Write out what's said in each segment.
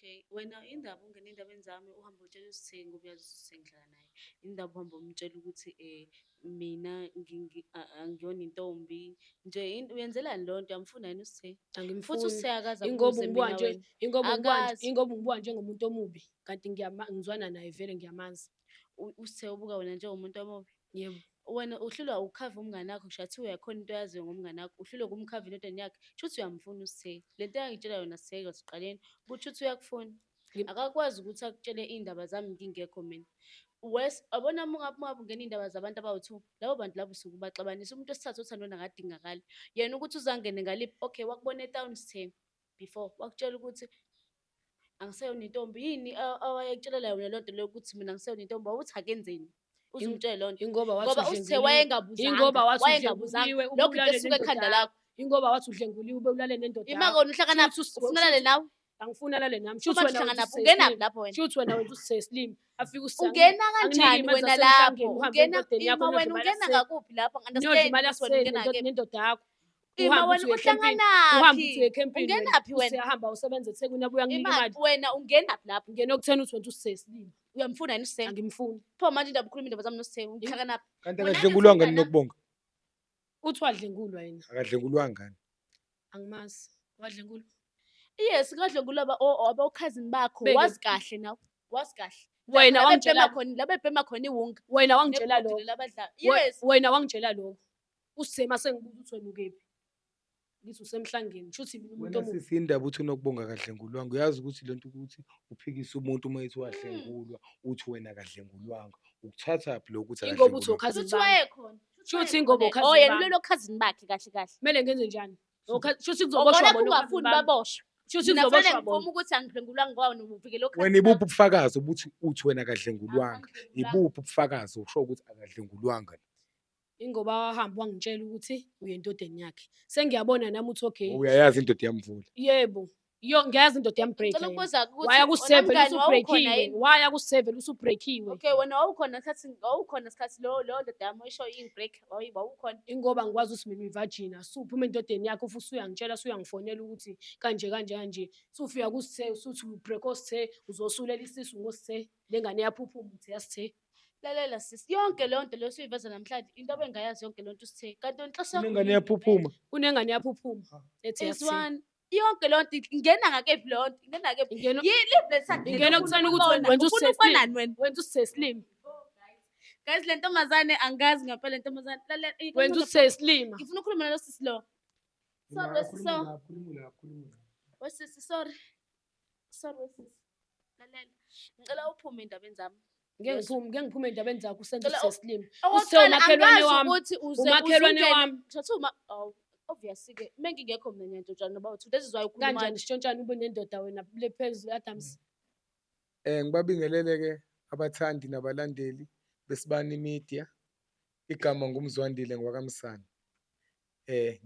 Okay, wena indaba ungena ey'ndabeni zami uhambe utshela uSithe ngoba uyazi ukuthi uSithe ngihlala naye. Indaba uhambe umtshela ukuthi mina angiyona intombi nje uyenzelani leyo nto? Uyamfuna yini uSithe? Futhi Angimfuni. uSithe akaze Ingoba akubuze ungibuka mina nje, wena. ingoba ungibuka nje, Akazi. ingoba ungibuka njengomuntu omubi kanti ngizwana naye vele ngiyamazi. USithe ubuka wena njengomuntu omubi. Yebo. Wena uhlulwa ukukhava umngani wakho, ngisho kuthiwa uyakhona into oyaziyo ngomngani wakho, uhlulwe ukumkhava endodeni yakhe. Shuthi uyamfuna uSithe. Le nto engangitshela yona Sithe kwasekuqaleni, ukuthi uthi uyakufuna. Akakwazi ukuthi akutshele iy'ndaba zami ngingekho mina. Worse, yabona uma ungabe ungena iy'ndaba zabantu abawu-two, labo bantu labo usuke ubaxabanisa. Umuntu wesithathu othandwa akadingakali. Yena ukuthi uzangene ngaliphi, okay, wakubona etawuni Sithe before, wakutshela ukuthi angiseyona intombi. Yini awayekutshelela yona leyo nto leyo ukuthi mina angiseyona intombi, wawuthi akenzeni? Uze umtshele leyo nto. Ingoba wathi Ngoba uSithe udlenguliwe. wayengabuzanga, Ingoba wathi wayengabuzanga. udlenguliwe, Lokho into ubulale esuka nendoda ekhanda yakho. lakho. Ingoba wathi udlenguliwe ubulale nendoda Ima yakho. kona uhlakanaphi, Shuthi ufuna ulale nawe? Angifuni alale nami. Shuthi Uma wena wenza uhlanganaphi, uSithe ungenaphi isilima. lapho wena? Shuthi wena wenza uSithe isilima. Afike uSithe Ungena anginike kanjani imali wena zasemhlangeni, lapho? uhambe Ungena endodeni yakho ima niyodla wena imali ungena yase- ngakuphi lapho? niyodla Understand imali ukuthi wena yase ungena kephi. nendoda yakho. Ima Uhambe wena uthi uya ekhempini. Uhambe uthi uhlanganaphi? uya ekhempini wena. Ungenaphi wena? Useyahamba usebenza eThekwini abuye akunike Ima imali. wena ungenaphi lapho? Ngena okutheni uthi wenza uSithe isilima. Uyamfuna yini uSithe? Angimfuni. Pho manje indaba ukhuluma indaba zami noSithe, uhlakanaphi? Kanti Wena akadlengulwanga ngifuna yini Nokubonga? Uthi wadlengulwa yena. Akadlengulwanga yini? Angimazi. Wadlengulwa. Yes, ngadlengulwa abokhazini bakho. Wazi kahle nawe. Wazi kahle. Wena La wangitshela bebhema khona, la bebhema khona iwunga. Wena wangitshela Nebhodi lokho. leli abadla- Yes. Wena wangitshela lokho. Usithe mase ngibuza ukuthi wena ukephi. Ngithi usemhlangeni. Shuthi mina umuntu Wena omubi. sisi indaba uthi uNokubonga akadlengulwanga. Uyazi ukuthi lento ukuthi uphikise umuntu uma ethi wadlengulwa, uthi wena akadlengulwanga. Ukuthathaphi lokho ukuthi Ingoba uthi akadlengulwanga? okhazini Shuthi bami. wayekhona. Shuthi ingoba okhazini Oh, yena bami. ulele okhazini bakhe kahle kahle. Kumele ngenze njani? Shuthi kuzoboshwa Obona bona okhazini kungafuni bami. baboshwe. Shuthi Mina fanele kuzoboshwa bona. ngivume ukuthi angidlengulwanga ngoba wena uvikele okhazini Wena ibuphi bakho. ubufakazi obuthi uthi wena akadlengulwanga? Angidlengulwanga. Ibuphi ubufakazi okusho ukuthi akadlengulwanga? Ingoba wahamba wangitshela ukuthi uye endodeni yakhe. Sengiyabona nami ukuthi okay. Uyayazi indoda iyamvula. Yebo. Yo ngiyazi indoda yambreak. Ngicela ukubuza ukuthi Waya ku-seven wena mngani wawukhona usubreakiwe. yini? Waya ku-seven usubreakiwe. Okay, wena wawukhona sikhathi wawukhona sikhathi lo lo ndoda yami oyisho i-break wawukhona. Ingoba ngikwazi ukuthi mina uyi-virgin suphuma endodeni yakho futhi usuyangitshela usuyangifonela ukuthi kanje kanje kanje. Sufika kuSithe usuthi ubreak oSithe uzosulela isisu ngoSithe le ngane iyaphuphuma uthi yaSithe. Lalela sisi, yonke leyo nto leyo usuyiveza namhlanje into abengayazi yonke leyo nto uSithe. Kanti inhloso yakho Unengane yini iyaphuphuma. Unengane iyaphuphuma ethi ngempela? yaSithe. Izwani, yonke leyo nto ingena ngakephi leyo nto? Ingena ngakephi? Ingena Yini leave le side ingena ufuna kutheni ukuthi ukubona? wenza Ufuna uSithe ukubonani wena? wenza uSithe silima. Guys, le ntombazane angazi ngempela le ntombazane. Lalela, Wenza uSithe silima. ngifuna ukukhuluma nalo sisi lo. Sorry, wesisi. Wesisi, sorry. Sorry wesisi. Lalela. Ngicela uphume endabeni zami. Ngeke ngiphume, ngeke ngiphume endabeni zakho usenza Ngicela uSithe silima. Okokuqala umakhelwane angazi wami. ukuthi uze Umakhelwane uzungene- wami. Thatha uma oh, obviously ke mengingekho mina ngiyantshontshana noba uthi that is why ukhuluma Kanjani sitshontshana ube nendoda wena le phezulu Adams. Ngibabingelele ke abathandi nabalandeli beSibani Media. Igama nguMzwandile ngwakaMsane.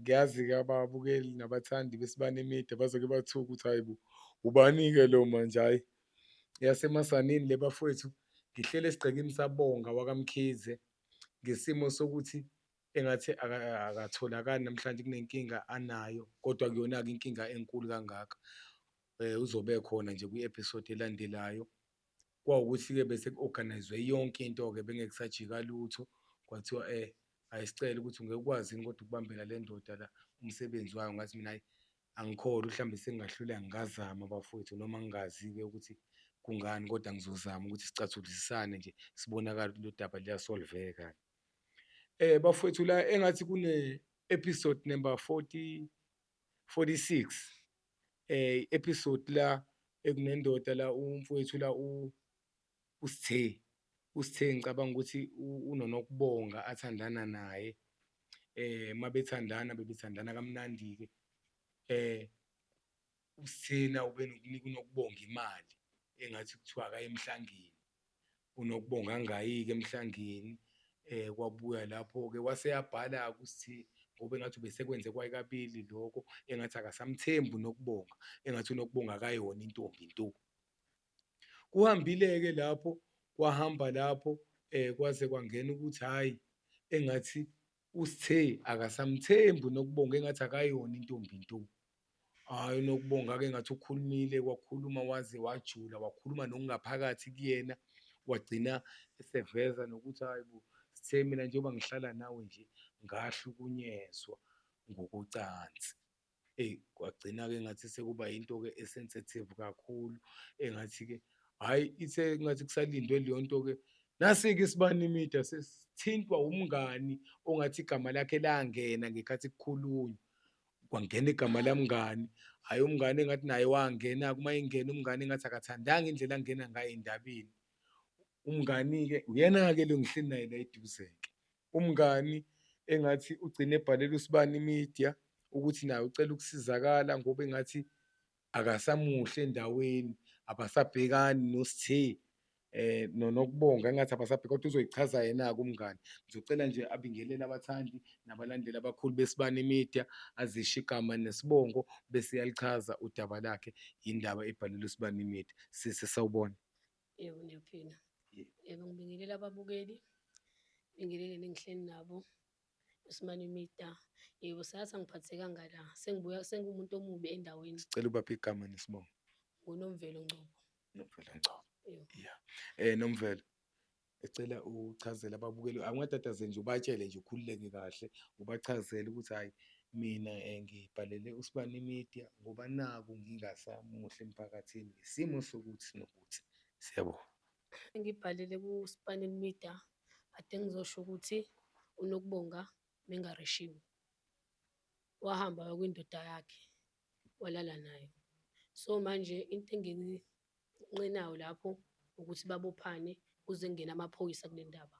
Ngiyazi-ke ababukeli nabathandi beSibani Media bazoke bathuke ukuthi hhayi bo, ubani-ke lo manje hhayi. Eyasemasanini le bafowethu, ngihleli esigcekeni saBonga wakaMkhize ngesimo sokuthi engathi akatholakali namhlanje kunenkinga anayo, kodwa akuyona-ke inkinga enkulu kangaka. Uzobe ekhona nje kwi-episode elandelayo. Kwawukuthi-ke bese ku-organise-we yonke into-ke bengeke kusajika lutho, kwathiwa ayisicele ukuthi ungeke ukwazi yini kodwa ukubambela le ndoda la umsebenzi wayo. Ngathi mina hhayi angikholwa hlambe sengingahluleka ngingazama bafowethu noma ngingazi-ke ukuthi kungani kodwa ngizozama ukuthi sicathulisisane nje sibonakale ukuthi lo daba liyasolveka. Bafowethu la engathi kune-episode number 40, 46 episode la ekunendoda la umfowethu la uSithe. USithe ngicabanga ukuthi unoNokubonga athandana naye. Mabethandana bebethandana kamnandi-ke. USithena ubenokunika uNokubonga imali engathi kuthiwa akaye emhlangeni. UNokubonga angayi-ke emhlangeni kwabuya lapho-ke wase eyabhala-ke uSithe ngoba engathi ubesekwenze kwayikabili lokho, engathi akasamthembi uNokubonga, engathi uNokubonga akayona intombi nto. Kuhambile-ke lapho, kwahamba lapho kwaze kwangena ukuthi hhayi engathi uSithe akasamthembi uNokubonga engathi akayona intombi nto. Hhayi, uNokubonga-ke engathi ukhulumile wakhuluma waze wajula, wakhuluma nokungaphakathi kuyena, wagcina eseveza nokuthi hhayi bo, Sithe mina njengoba ngihlala nawe nje ngahlukunyezwa ngokocansi. Eyi, kwagcina-ke engathi sekuba yinto-ke e-sensitive kakhulu engathi-ke hhayi ithe ngathi kusalindwe leyo nto-ke, nasi-ke iSibani Media sesithintwa umngani ongathi igama lakhe langena ngekhathi kukhulunywa. Kwangena igama lamngani, hhayi umngani engathi naye wangena-ke, uma engena umngani engathi akathandanga indlela angena ngayo endabeni. Umngani-ke uyena-ke lo engihleli naye la eduze-ke. Umngani engathi ugcine ebhalela uSibani Media ukuthi naye ucela ukusizakala ngoba engathi akasamuhle endaweni, abasabhekani noSithe noNokubonga engathi abasabheki kodwa uzoyichaza yena-ke umngani. Ngizocela nje abingelele abathandi nabalandeli abakhulu beSibani Media, azisho igama nesibongo bese eyalichaza udaba lakhe, yindaba ebhalelwe uSibani Media. Sisi sawubona. Yebo, ngiyaphila. Yebo, ngibingelela ababukeli, ngibingelele nengihleli nabo uSibani Media. Yebo, sathi angiphathekanga la, sengibuya sengumuntu omubi endaweni. Sicela ubaphe igama nesibongo. NguNomvelo Ngcobo. Nomvelo Ngcobo. Yebo. Yeah. Nomvelo, ecela uchazele ababukeli, awungatatazeli nje ubatshele nje ukhululeke kahle, ubachazele ukuthi hhayi mina ngibhalele uSibani Media ngoba naku ngingasamuhle emphakathini ngesimo sokuthi nokuthi. Siyabonga. Ngibhalele kuSibani Media, ade ngizosho ukuthi uNokubonga mengareshiwe. Wahamba waya kwindoda yakhe, walala nayo. So manje into enginqenayo lapho ukuthi babophane kuze kungene amaphoyisa kule ndaba.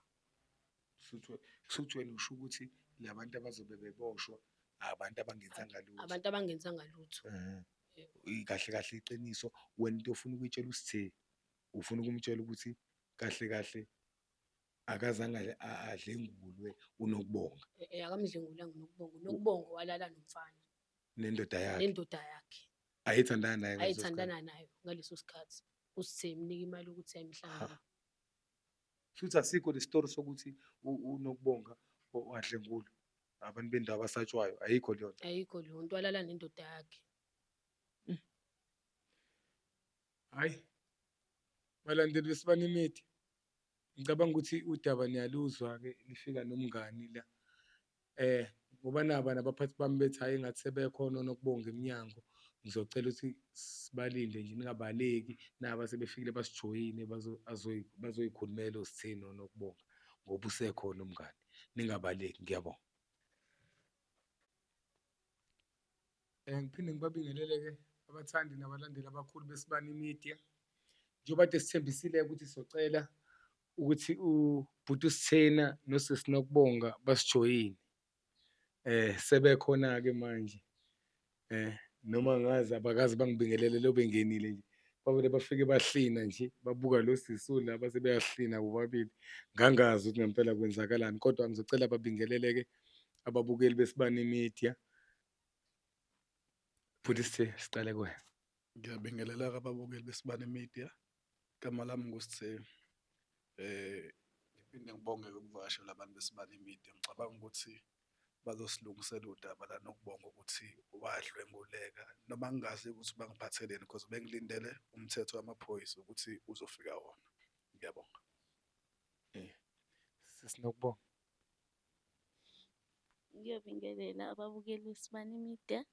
Kushuthi wena usho ukuthi la bantu abazobe beboshwa abantu abangenzanga lutho. Abantu abangenzanga lutho. Kahle kahle iqiniso wena into ofuna ukuyitshela uSithe, ufuna ukumtshela ukuthi kahle kahle akazange adlengulwe uNokubonga. Akamdlengulanga uNokubonga. UNokubonga walala nomfana. Nendoda yakhe. Nendoda yakhe. Ayethandana naye ngaleso sikhathi. Ayethandana nayo ngaleso sikhathi. USithe emnika imali ukuthi ayimhlangane. Futhi asikho le story sokuthi uNokubonga wadlengulwa abantu bendawo abasatshwayo, ayikho leyo nto. Ayikho leyo nto, walala nendoda yakhe. Hhayi, balandeli beSibani Media, ngicabanga ukuthi udaba niyaluzwa-ke lifika nomngani la. Ngoba naba nabaphathi bami bethi hhayi engathi sebekhona oNokubonga emnyango, ngizocela ukuthi sibalinde nje ningabaleki, naba sebefikile basijoyine bazoyikhulumela oSithe noNokubonga ngoba usekhona umngani, ningabaleki ngiyabonga. Ngiphinde ngibabingelele-ke abathandi nabalandeli abakhulu beSibani Media. Njengoba kade sithembisile ukuthi socela ukuthi ubhuti uSithena nosisi Nokubonga basijoyine. Sebekhona-ke manje. Noma ngazi abakaze bangibingelele lo bengenile nje. Bavele bafike bahlina nje, babuka lo sisi la base beyahlina bobabili. Ngangazi ukuthi ngempela kwenzakalani kodwa ngizocela babingelele-ke ababukeli beSibani Media. Bhuti Sithe, siqale kuwena. Ngiyabingelela ababukeli beSibani Media. Igama lami nguSithe. Ngiphinde ngibonge ukuvakashela abantu beSibani Media. Ngicabanga ukuthi bazosilungisela udaba la Nokubonga ukuthi wadlwenguleka noma ngingazi ukuthi bangiphatheleni because bengilindele umthetho wamaphoyisa ukuthi uzofika wona. Ngiyabonga. Sisi Nokubonga. Ngiyabingelela ababukeli beSibani Media.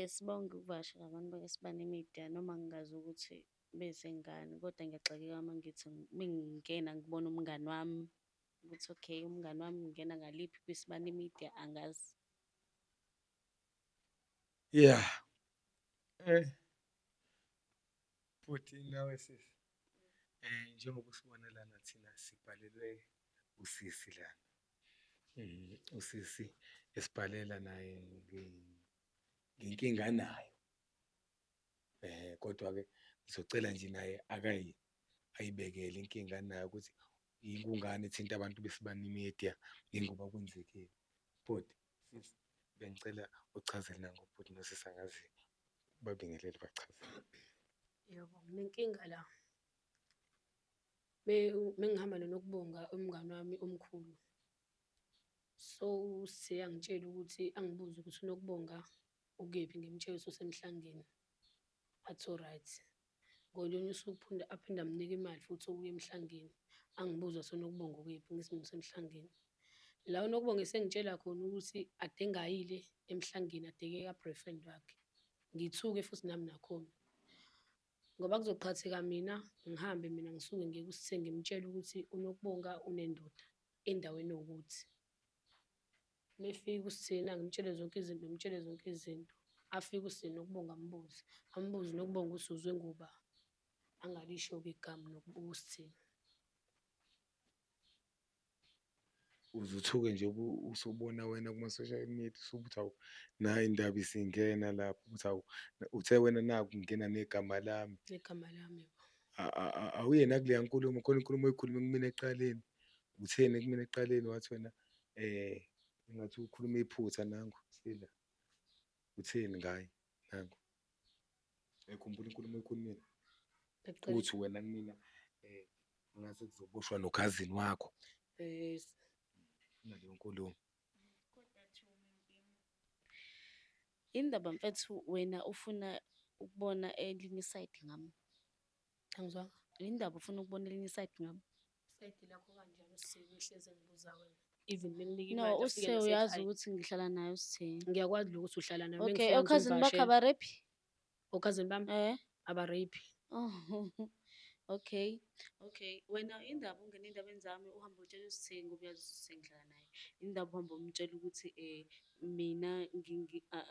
Sibonge ukuvakashela abantu bakwaSibani Media noma ngingazi ukuthi beze ngani kodwa ngiyaxakeka uma ngithi mengingena ngibona umngani wami ukuthi okay umngani wami ungena ngaliphi kwiSibani Media angazi. Yeah. Bhuti nawe sisi. Njengoba usibona lana thina sibhalelwe usisi lana. Usisi esibhalela naye ngenkinga anayo. Kodwa-ke ngizocela nje naye ayibekele inkinga anayo ukuthi kungani ethinta abantu beSibani Media njengoba kwenzekile. Bhuti, sisi, bengicela uchazele nangu ubhuti nosisi angazi babingelele bachazele. Yebo, nginenkinga la. Mengihamba noNokubonga umngani wami omkhulu. So usiyangitshela ukuthi angibuze ukuthi uNokubonga Ukephi? Ngimtshele ukuthi useMhlangeni. Athi alright. Ngolunye usuku phinde aphinde amnike imali futhi okuya eMhlangeni. Angibuze uNokubonga ukephi, ngithi mina useMhlangeni. La uNokubonga esengitshela khona ukuthi ade engayile eMhlangeni, adeke ka-boyfriend wakhe. Ngithuke futhi nami nakhona. Ngoba kuzoqhatheka mina, ngihambe mina ngisuke ngiye kuSithe ngimtshele ukuthi uNokubonga unendoda endaweni ewukuthi. Mefika uSithina ngimtshele zonke izinto, ngimtshele zonke izinto. Afike uSithina uNokubonga ambuze, ambuze uNokubonga ukuthi uzwe ngoba angalisho-ke igama uSithina. Uze uthuke nje usubona wena kuma-social media usubuthi hawu, nayi indaba isingena lapho ukuthi hawu, uthe wena naku kungena negama lami. Negama lami yebo. Awuye nakuleya nkulumo, khona inkulumo oyikhulume kumina ekuqaleni. Utheni kumina ekuqaleni wathi wena engathi ukhuluma iphutha nangu sila. Utheni ngaye nangu? Uyayikhumbula inkulumo oyikhulumile? Uthi wena kumina ngase kuzoboshwa nokhazini wakho. Yes. Naleyo nkulumo. Indaba mfethu wena ufuna ukubona elinye i-side ngami. Angizwanga. Indaba ufuna ukubona elinye i-side ngami. I-side lakho kanjani usisi uhlezi engibuza wena. Even benginika No, imali afike uSithe uyazi nasekhaya. ukuthi ngihlala naye uSithe. Ngiyakwazi lokho ukuthi uhlala naye. Okay, Mengifika okhazini bakho ngizomvakashela. abarephi? Okhazini bami Eh. abarephi. Oh, okay. Okay. Wena indaba ungena ey'ndabeni zami uhambe utshela uSithe ngoba uyazi ukuthi uSithe ngihlala naye. Indaba uhambe umtshela ukuthi mina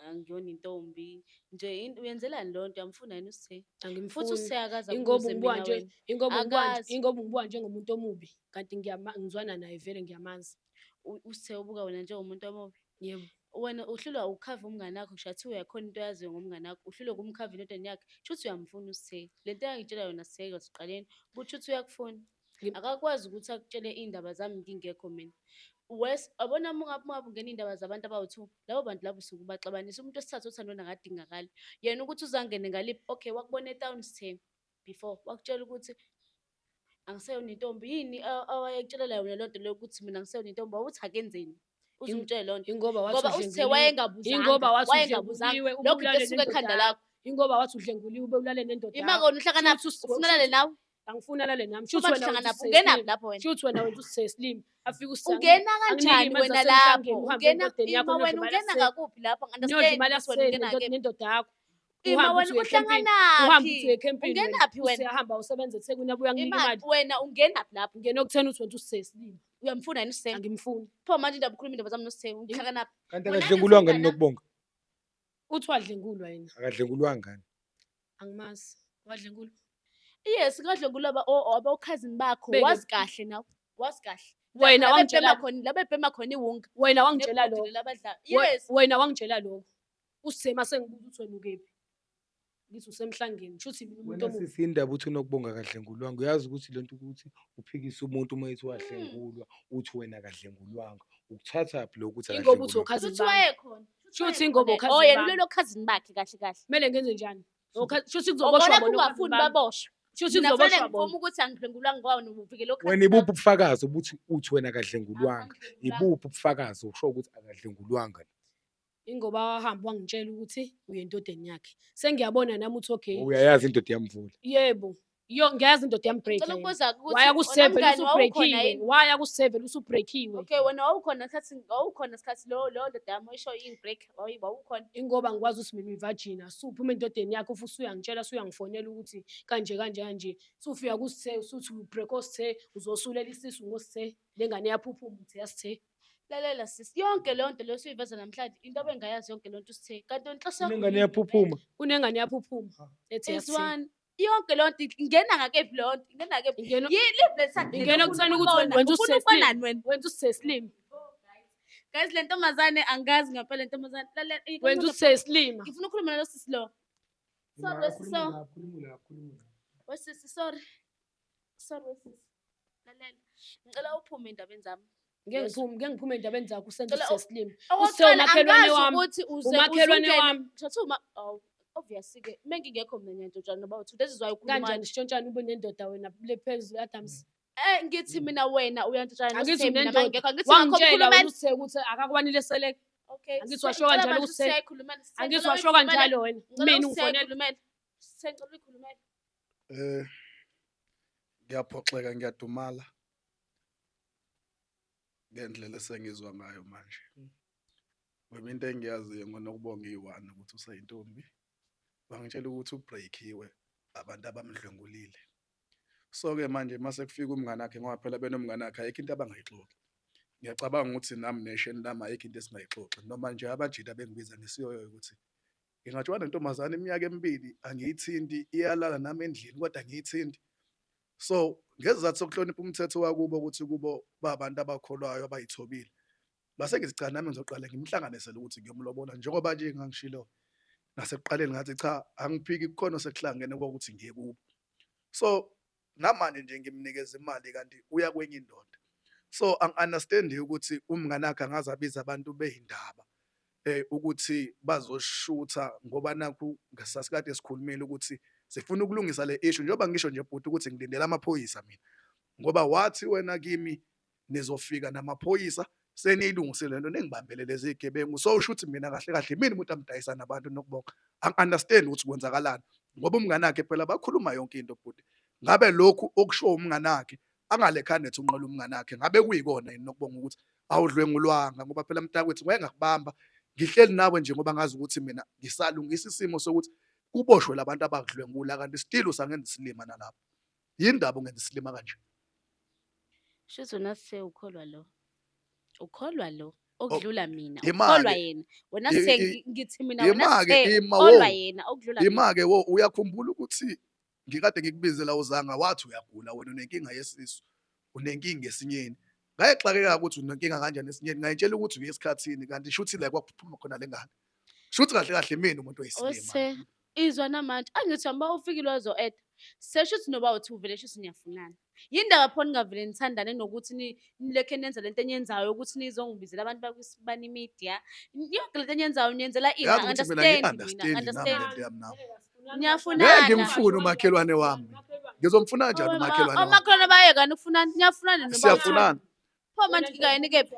angiyona intombi. Nje uyenzelani leyo nto? Uyamfuna yini uSithe? Futhi Angimfuni. uSithe akaze Ingoba akubuze ungibuka mina nje, wena. ingoba ungibuka nje, Akazi. ingoba ungibuka njengomuntu omubi kanti ngizwana naye vele ngiyamazi. USithe ubuka wena njengomuntu omubi. Yebo. Wena uhlulwa ukukhava umngani wakho, ngisho kuthiwa uyakhona into oyaziyo ngomngani wakho, uhlulwe ukumkhava endodeni yakhe, shuthi uyamfuna uSithe. Le nto engangitshela yona Sithe kwasekuqaleni, ukuthi uthi uyakufuna. Akakwazi ukuthi akutshele iy'ndaba zami ngingekho mina. Worse, yabona uma ungabe ungena iy'ndaba zabantu abawu-two, labo bantu labo usuke ubaxabanisa. Umuntu wesithathu othandwa akadingakali. Yena ukuthi uzangene ngaliphi, okay, wakubona etawuni Sithe before, wakutshela ukuthi angiseyona intombi. Yini awayekutshelela yona leyo nto leyo ukuthi mina angiseyona intombi, wawuthi akenzeni? Uze umtshele leyo nto. Ingoba wathi Ngoba uSithe udlwenguliwe. wayengabuzanga, Ingoba wathi wayengabuzanga. udlwenguliwe, Lokhu into ubulale esuka nendoda ekhanda yakho. lakho. Ingoba wathi udlwenguliwe, ubulale nendoda Ima yakho. kona uhlangana Shuthi ufuna ulale nawe? Angifuni alale nami. Shuthi Uma wena uhlangana wenza naphi? Ungenaphi uSithe lapho wena? Shuthi wena wenza uSithe Slim. Afike uSithe Ungena anginike kanjani imali wena zasemhlangeni, lapho? uhambe Ungena endodeni yakho ima wena niyodla imali ungena yase- ngakuphi lapho? niyodla Understand imali ukuthi wena yase ungena kephi. nendoda yakho. Ima Uhambe wena uthi uya ekhempini, uhambe uthi uhlanganaphi? uya ekhempini wena. Ungenaphi wena? Usuyahamba usebenza eThekwini abuye akunike Ima imali. wena ungenaphi lapho? Ngena okutheni uthi wenza uSithe Slim. Uyamfuna yini uSithe? Angimfuni. Pho manje indaba ukhuluma indaba zami noSithe, uhlanganaphi? Kanti Wena akadlengulwanga ngifuna yini Nokubonga? Uthi wadlengulwa yena. Akadlengulwanga yini? Angimazi. Wadlengulwa. Yes, ngadlengulwa abokhazini bakho. Wazi kahle nawe. Wazi kahle. Wena La wangitshela bebhema khona, la bebhema khona iwunga. Wena wangitshela Nebhodi lokho. leli abadla- Yes. Wena wangitshela lokho. Usithe mase ngibuza ukuthi wena ukephi. Ngithi usemhlangeni. Shuthi mina umuntu Wena omubi. sisi indaba uthi uNokubonga akadlengulwanga. Uyazi ukuthi lento ukuthi uphikise umuntu uma ethi wadlengulwa, uthi wena akadlengulwanga. Ukuthathaphi lokho ukuthi Ingoba uthi akadlengulwanga? okhazini Shuthi bami. wayekhona. Shuthi ingoba okhazini Oh, yena bami. ulele okhazini bakhe kahle kahle. Kumele ngenze njani? Shuthi kuzoboshwa Ubona bona okhazini ungafuni bami. baboshwe. Shuthi Mina kuzoboshwa fanele bona. ngivume ukuthi angidlengulwanga ngoba wena uvikele okhazini Wena ibuphi bakho. ubufakazi obuthi uthi wena akadlengulwanga? Angidlengulwanga. Ibuphi ubufakazi okusho ukuthi akadlengulwanga? Ingoba wahamba wangitshela ukuthi uye endodeni yakhe. Sengiyabona nami ukuthi okay. Uyayazi indoda iyamvula. Yebo. Yo ngiyazi indoda iyambreak. Ngicela ukubuza ukuthi Waya wena ku-seven mngani wawukhona usubreakiwe. yini? Waya ku-seven usubreakiwe. Okay, wena wawukhona ngesikhathi wawukhona ngesikhathi lo lo ndoda yami oyisho i-break wawukhona. Ingoba ngikwazi ukuthi mina uyi-virgin, suphuma endodeni yakho futhi usuyangitshela usuyangifonela ukuthi kanje kanje kanje. Sufika kuSithe usuthi ubreak oSithe uzosulela isisu ngoSithe lengane iyaphuphuma uthi yaSithe. Lalela sisi, yonke leyo nto leyo osuyiveza namhlanje into abengayazi yonke leyo nto uSithe. Kanti wena inhloso yakho Inengane yini iyaphuphuma. Kunengane iyaphuphuma ethi Is yaSithe. one. Yonke leyo nto ingena ngakephi leyo nto? Ingena ngakephi? Ingena Yini live le side ingena kutheni ukuthi ukubona? wenza Ufuna uSithe ukubonani wena? Wenza uSithe Slim. Guys, le ntombazane angazi ngempela le ntombazane. Lalela, Wenza uSithe Slim. Ngifuna ukukhuluma nalo sisi lo. Sorry wesisi, so. Wesisi, sorry. Sorry wesisi. Lalela. Ngicela uphume endabeni zami. Ngeke ngiphume, ngeke ngiphume endabeni zakho usenza Ngicela uSithe Slim. Usithe Okokuqala umakhelwane angazi wami. ukuthi uze Umakhelwane uzungene- wami. Thatha uma oh, obviously ke mengingekho mina ngiyantshontsha noba uthi that is why ukhuluma. Kanjani sitshontshana ube nendoda wena le phezulu Adams. Ngithi mina wena uyantshontshana Angithi noSithe mina unendoda. mangingekho. Angithi ngakho Wangitshela wena mkhulumeni. uSithe ukuthi akakwanile seleke. Okay. Angithi washo kanjalo ukuthi angithi washo kanjalo wena. Mina ungifonela. Sicela uyikhulumele. Ngiyaphoxeka, ngiyadumala ngendlela esengizwa ngayo manje. Ngoba into engiyaziyo ngoNokubonga iyi-one ukuthi useyintombi. Bangitshela ukuthi ubreakiwe abantu abamdlwengulile. So-ke manje mase kufika umngani wakhe, ngoba phela benomngani wakhe ayikho into abangayixoxi. Ngiyacabanga ukuthi nami nesheni lami ayikho into esingayixoxi, noma nje abajita bengibiza ngesiyoyo ukuthi ngingajola nentombazane iminyaka emibili angiyithinti, iyalala nami endlini kodwa angiyithinti. So ngesizathu sokuhlonipha umthetho wakubo ukuthi kubo babantu abakholwayo abayithobile, base ngithi cha, nami ngizoqale ngimhlanganisele ukuthi ngiyomlobola, njengoba nje ngangishilo nasekuqaleni ngathi cha, angiphiki kukhona osekuhlangene kokuthi ngiye kubo. So namanje nje ngimnikeza imali kanti uya kwenye indoda. So angi-understand ukuthi umngane wakhe angaze abize abantu beyindaba ukuthi bazoshutha, ngoba nakhu sasikade sikhulumile ukuthi sifuna ukulungisa le issue. Njengoba ngisho nje bhuti ukuthi ngilindele amaphoyisa mina, ngoba wathi wena kimi nizofika namaphoyisa seniyilungisile lento, ningibambele lezi zigebengu. So usho ukuthi mina kahle kahle mina umuntu amdayisa nabantu Nokubonga. Angi-understand ukuthi kwenzakalani, ngoba umngane wakhe phela bakhuluma yonke into bhuti. Ngabe lokhu okushiwo umngane wakhe angalekhanda ethi unqola umngane wakhe, ngabe kuyikona yini Nokubonga ukuthi awudlwengulwanga? Ngoba phela mntakwethu ngeke ngakubamba ngihleli nawe nje, ngoba ngazi ukuthi mina ngisalungisa isimo sokuthi kuboshwe labantu abakudlwengula, kanti still usangenza isilima nalapho. Yini ndaba ungenza isilima kanje? Shuthi wena Sithe ukholwa lo. Ukholwa lo okudlula mina. Ima-ke. Ukholwa yena. Wena Sithe ngithi mina wena Ima-ke, Sithe ima, ukholwa wo. yena okudlula mina. Ima-ke wo, uyakhumbula ukuthi ngikade ngikubizela uzanga wathi uyagula wena, unenkinga yesisu, unenkinga esinyeni. Ngayexakeka ukuthi unenkinga kanjani esinyeni, ngayitshela ukuthi uye esikhathini, kanti shuthi la kwakuphuma khona le ngane. Shuthi kahle kahle mina umuntu oyisilima. Ose izwa namanje angithi uma ufikile wazo-eda sesho ukuthi noba uthi uvele sho ukuthi niyafunana. Yini ndaba pho ningavele nithandane nokuthi nilokhe nenza lento eniyenzayo ukuthi nizongibizela abantu bakwisibani media? Yonke lento eniyenzayo niyenzela ini? Yazi ukuthi mina Angi-understand mina, ngi-understand nami understand. lento yami nami. Niyafunana. Ngeke ngimfune umakhelwane wami. Ngizomfuna kanjani umakhelwane wami? Omakhelwane bayekani ukufunana, niyafunana noba Siyafunana. Pho manje inkinga yini kephi?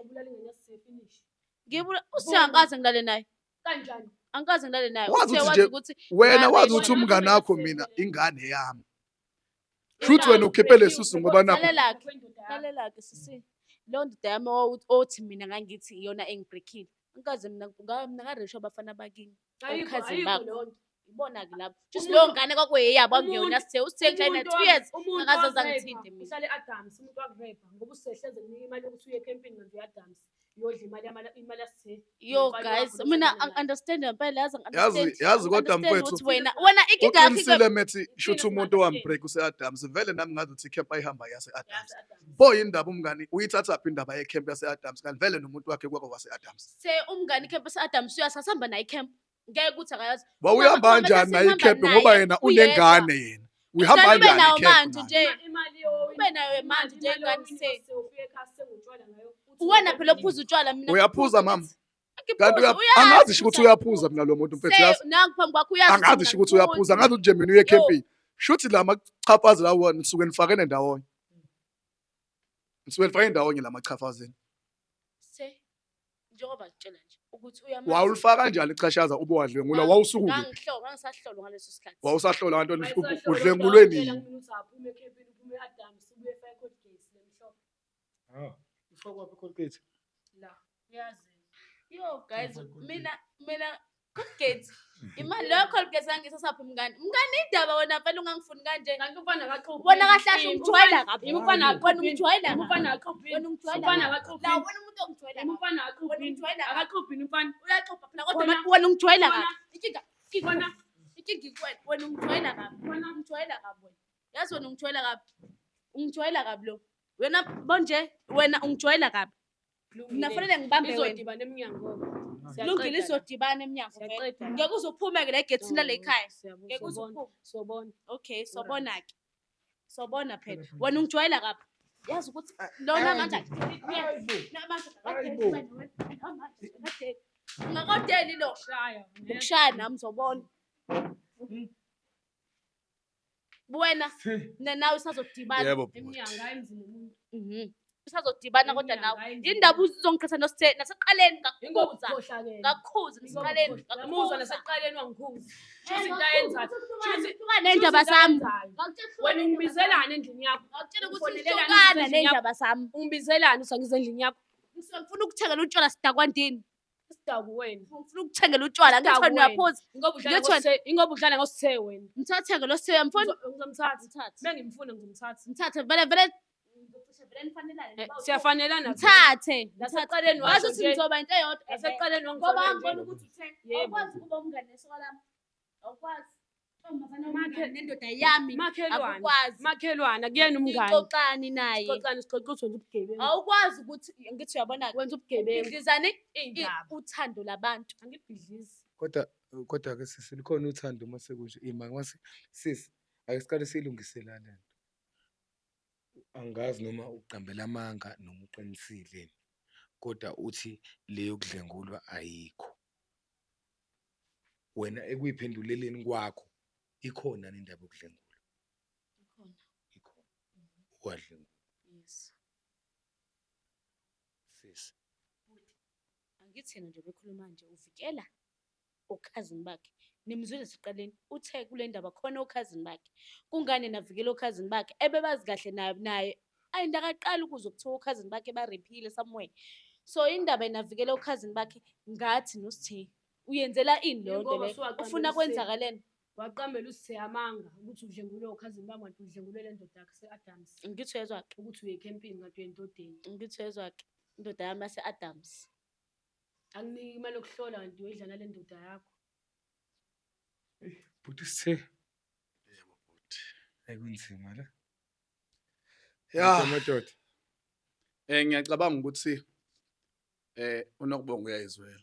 Ngibula uSithe angikaze ngilale naye. Kanjani? Angikaze ngilale naye. Wazi Uthe ukuthi wazi nje ukuthi wena wazi ngabe ukuthi umngane wakho mina ingane yami. Shuthi Wena wena ukhiphe lesisu ngoba nakho Lalela-ke, lalela-ke sisi. Leyo ndoda yami othi mina ngangithi iyona engibreakile. Angikaze mina mina ngareyishwa abafana bakini. Ayikho, Okhazini ayikho bakho. leyo nto. Ibona-ke lapho. Shuthi Umuntu- leyo ngane kwakuyeyabo akuyona umuntu- Sithe. Usithe ngihlale naye Umuntu 2 years. umuntu Akaze wakurepha, angithinte mina. uhlale e-Adams, umuntu wakurepha ngoba usehleze kunika imali yokuthi uye ekhempini kanti uye-Adams uyodla imali imali yaSithe. Yo Nomfana guys, wakho mina lothandana naye. angi-understand ngempela, yazi Yazi angi-understand. yazi kodwa Angi-understand mfethu ukuthi wena inkinga yakho uqinisile methi shuthi Thina umuntu owambreak use-Adams, vele nami ngazi ukuthi ikhemp ayihamba yase-Adams. Yase-Adams. Pho yindaba umngani uyithathaphi indaba yekhemp yase-Adams kanti vele nomuntu wakhe kwake wase-Adams? Se umngani ikhemp ase-Adams uyasasihamba naye ikhemp. Ngeke ukuthi akayazi. Wawuyihamba Uma- uma kanjani naye sesihamba ikhemp ngoba naye, yena uyedwa. unengane yena? Uyihamba Ingane ube kanjani nayo ikhemp manje naye? nje. Imali yo- Ube nayo manje nje imali ingane yowini se. ose ufike ekhaya sengutshwala ngayo, uthi Uwena uya phela ekhempini. ophuza utshwala mina Uyaphuza ngiphuza mama? ngithi. Angiphuzi, Kanti uyazi angazi sho ukuthi ukuthi uyaphuza mina lo muntu mfethu, Se yazi. nangu phambi kwakho uyazi ukuthi Angazi mina sho ukuthi uyaphuza, angiphuzi. angazi ukuthi nje mina uye Yo. ekhempini. Shuthi la machafazi lawo nisuke nifakene ndawonye. Nisuke nifakene ndawonye la machafazini. Se njengoba ngitshela nje ukuthi uyamazi. Wawulifaka kanjani ichashaza ube wadlwengula? Wawusuka kuphi? Ngangihlolwa, ngangisahlolwa ngaleso sikhathi. Wawusahlola kanti Wayesahlolwa, udlwengulwe kodwa nini? watshela kumina ukuthi aphume ekhempini, uphume e-Adams, ubuye efake i-Colgate lemhlophe. Ah, ifakwa phi i-Colgate? La, uyazi. Yo guys, mina Colgate. Imali leyo Colgate angisasaphi mngani. Mngani indaba wena vele ungangifuni kanje. Kanti umfana akaxubhi. Wena kahle kahle ungijwayela kabi. Umfana Wena akaxubhi. ungijwayela kabi. Umfana akaxubhi. Wena ungijwayela Umfana kabi. akaxubhi. La wena umuntu ongijwayela kabi. Umfana Wena akaxubhi. ungijwayela kabi. Akaxubhi umfana. Uyaxoxa phela kodwa Wena- wena ungijwayela Wena- kabi. Inkinga inkinga Wena inkinga ikuwena. Wena ungijwayela kabi. wena Ungijwayela kabi wena. Yazi wena ungijwayela kabi. Ungijwayela kabi lo. Wena bonje wena ungijwayela kabi. Mina fanele ngibambe wena. Izodibana emnyango. Lungile izodibana emnyango vele. Siyaqeda. Ngeke uze uphume-ke la egethini lale ekhaya. Ngeke uze Sobona. uphume. Sobona. Okay, sobona-ke. Sobona phela. Wena ungijwayela kabi. Yazi ukuthi lona manje namanje Hayibo. ungakodeli lo. Shaya. Ukushaya nami uzobona. Wena Se mina nawe sazodibana. Yebo bhuti. Emnyango hayi emzini womuntu. Mhm. Usazodibana kodwa nawe. Indaba uzongiqhatha noSithe nasekuqaleni ngakukhuza. Ngakukhuza nasekuqaleni. Ngamuzwa nasekuqaleni wangikhuza. Shuthi into ayenzayo. Shuthi nendaba sami. Wena ungibizelani endlini yakho? Ngakutshela ukuthi hlukana nendaba sami. Ungibizelani usangiza endlini yakho? Ngifuna ukuthengela utshwala sidakwandini. Isidaku wena. Ngifuna ukuthengela utshwala ngithi wena uyaphuza. Ingoba udlala ngoSithe wena. Ngithathe lo Sithe uyamfuna? Ngizomthatha. Mengimfuna ngizomthatha. Ngithathe vele vele siyafanelana. Ngithathe. Nasekuqaleni washo ukuthi ngizoba into eyodwa. Nasekuqaleni ngoba ngibona ukuthi uthe awukwazi ukuba umngane nesoka lami. Awukwazi. Nendoda yami akukwazi. Makhelwane akuyena umngane. Ixoxani naye. Sixoxani sixoxa ukuthi wenza ubugebengu. Awukwazi ukuthi ngithi uyabona wenza ubugebengu. Bhidlizani uthando labantu. Angibhidlizi. Kodwa ke sisi likhona uthando uma sekunje ima mase sisi ake siqale siyilungise la lento. Angazi noma uqambela amanga noma uqinisile kodwa uthi le yokudlengulwa ayikho. Wena ekuyiphenduleleni kwakho ikhona indaba yokudlengulwa? Ikhona. Ikhona. Wadlengulwa. Yes. Sisi. Angithi yena nje bekhuluma nje uvikela okhazini bakhe. Nimzwile siqaleni uthe kule ndaba khona okhazini bakhe. Kungani navikela okhazini bakhe ebebazi kahle naye and akaqali ukuzwa kuthiwa okhazini bakhe barephile somewhere. So indaba enavikela okhazini bakhe ngathi noSithe uyenzela ini leyo nto leyo? Ufuna kwenzakaleni? Waqambela uSithe amanga ukuthi udlengulwe okhazini bami kanti udlengulwe le ndoda yakhe se-Adams. Ngithi uyezwa-ke. Ukuthi uye ekhempini kanti uye endodeni. Ngithi uyezwa-ke indoda yami yase-Adams. Anginiki imali yokuhlola kanti uyoyidla nale ndoda yakho. Bhuti Sithe. Yebo bhuti. Ayikunzima la. Ya. Madoda. Ngiyacabanga ukuthi uNokubonga uyayizwela.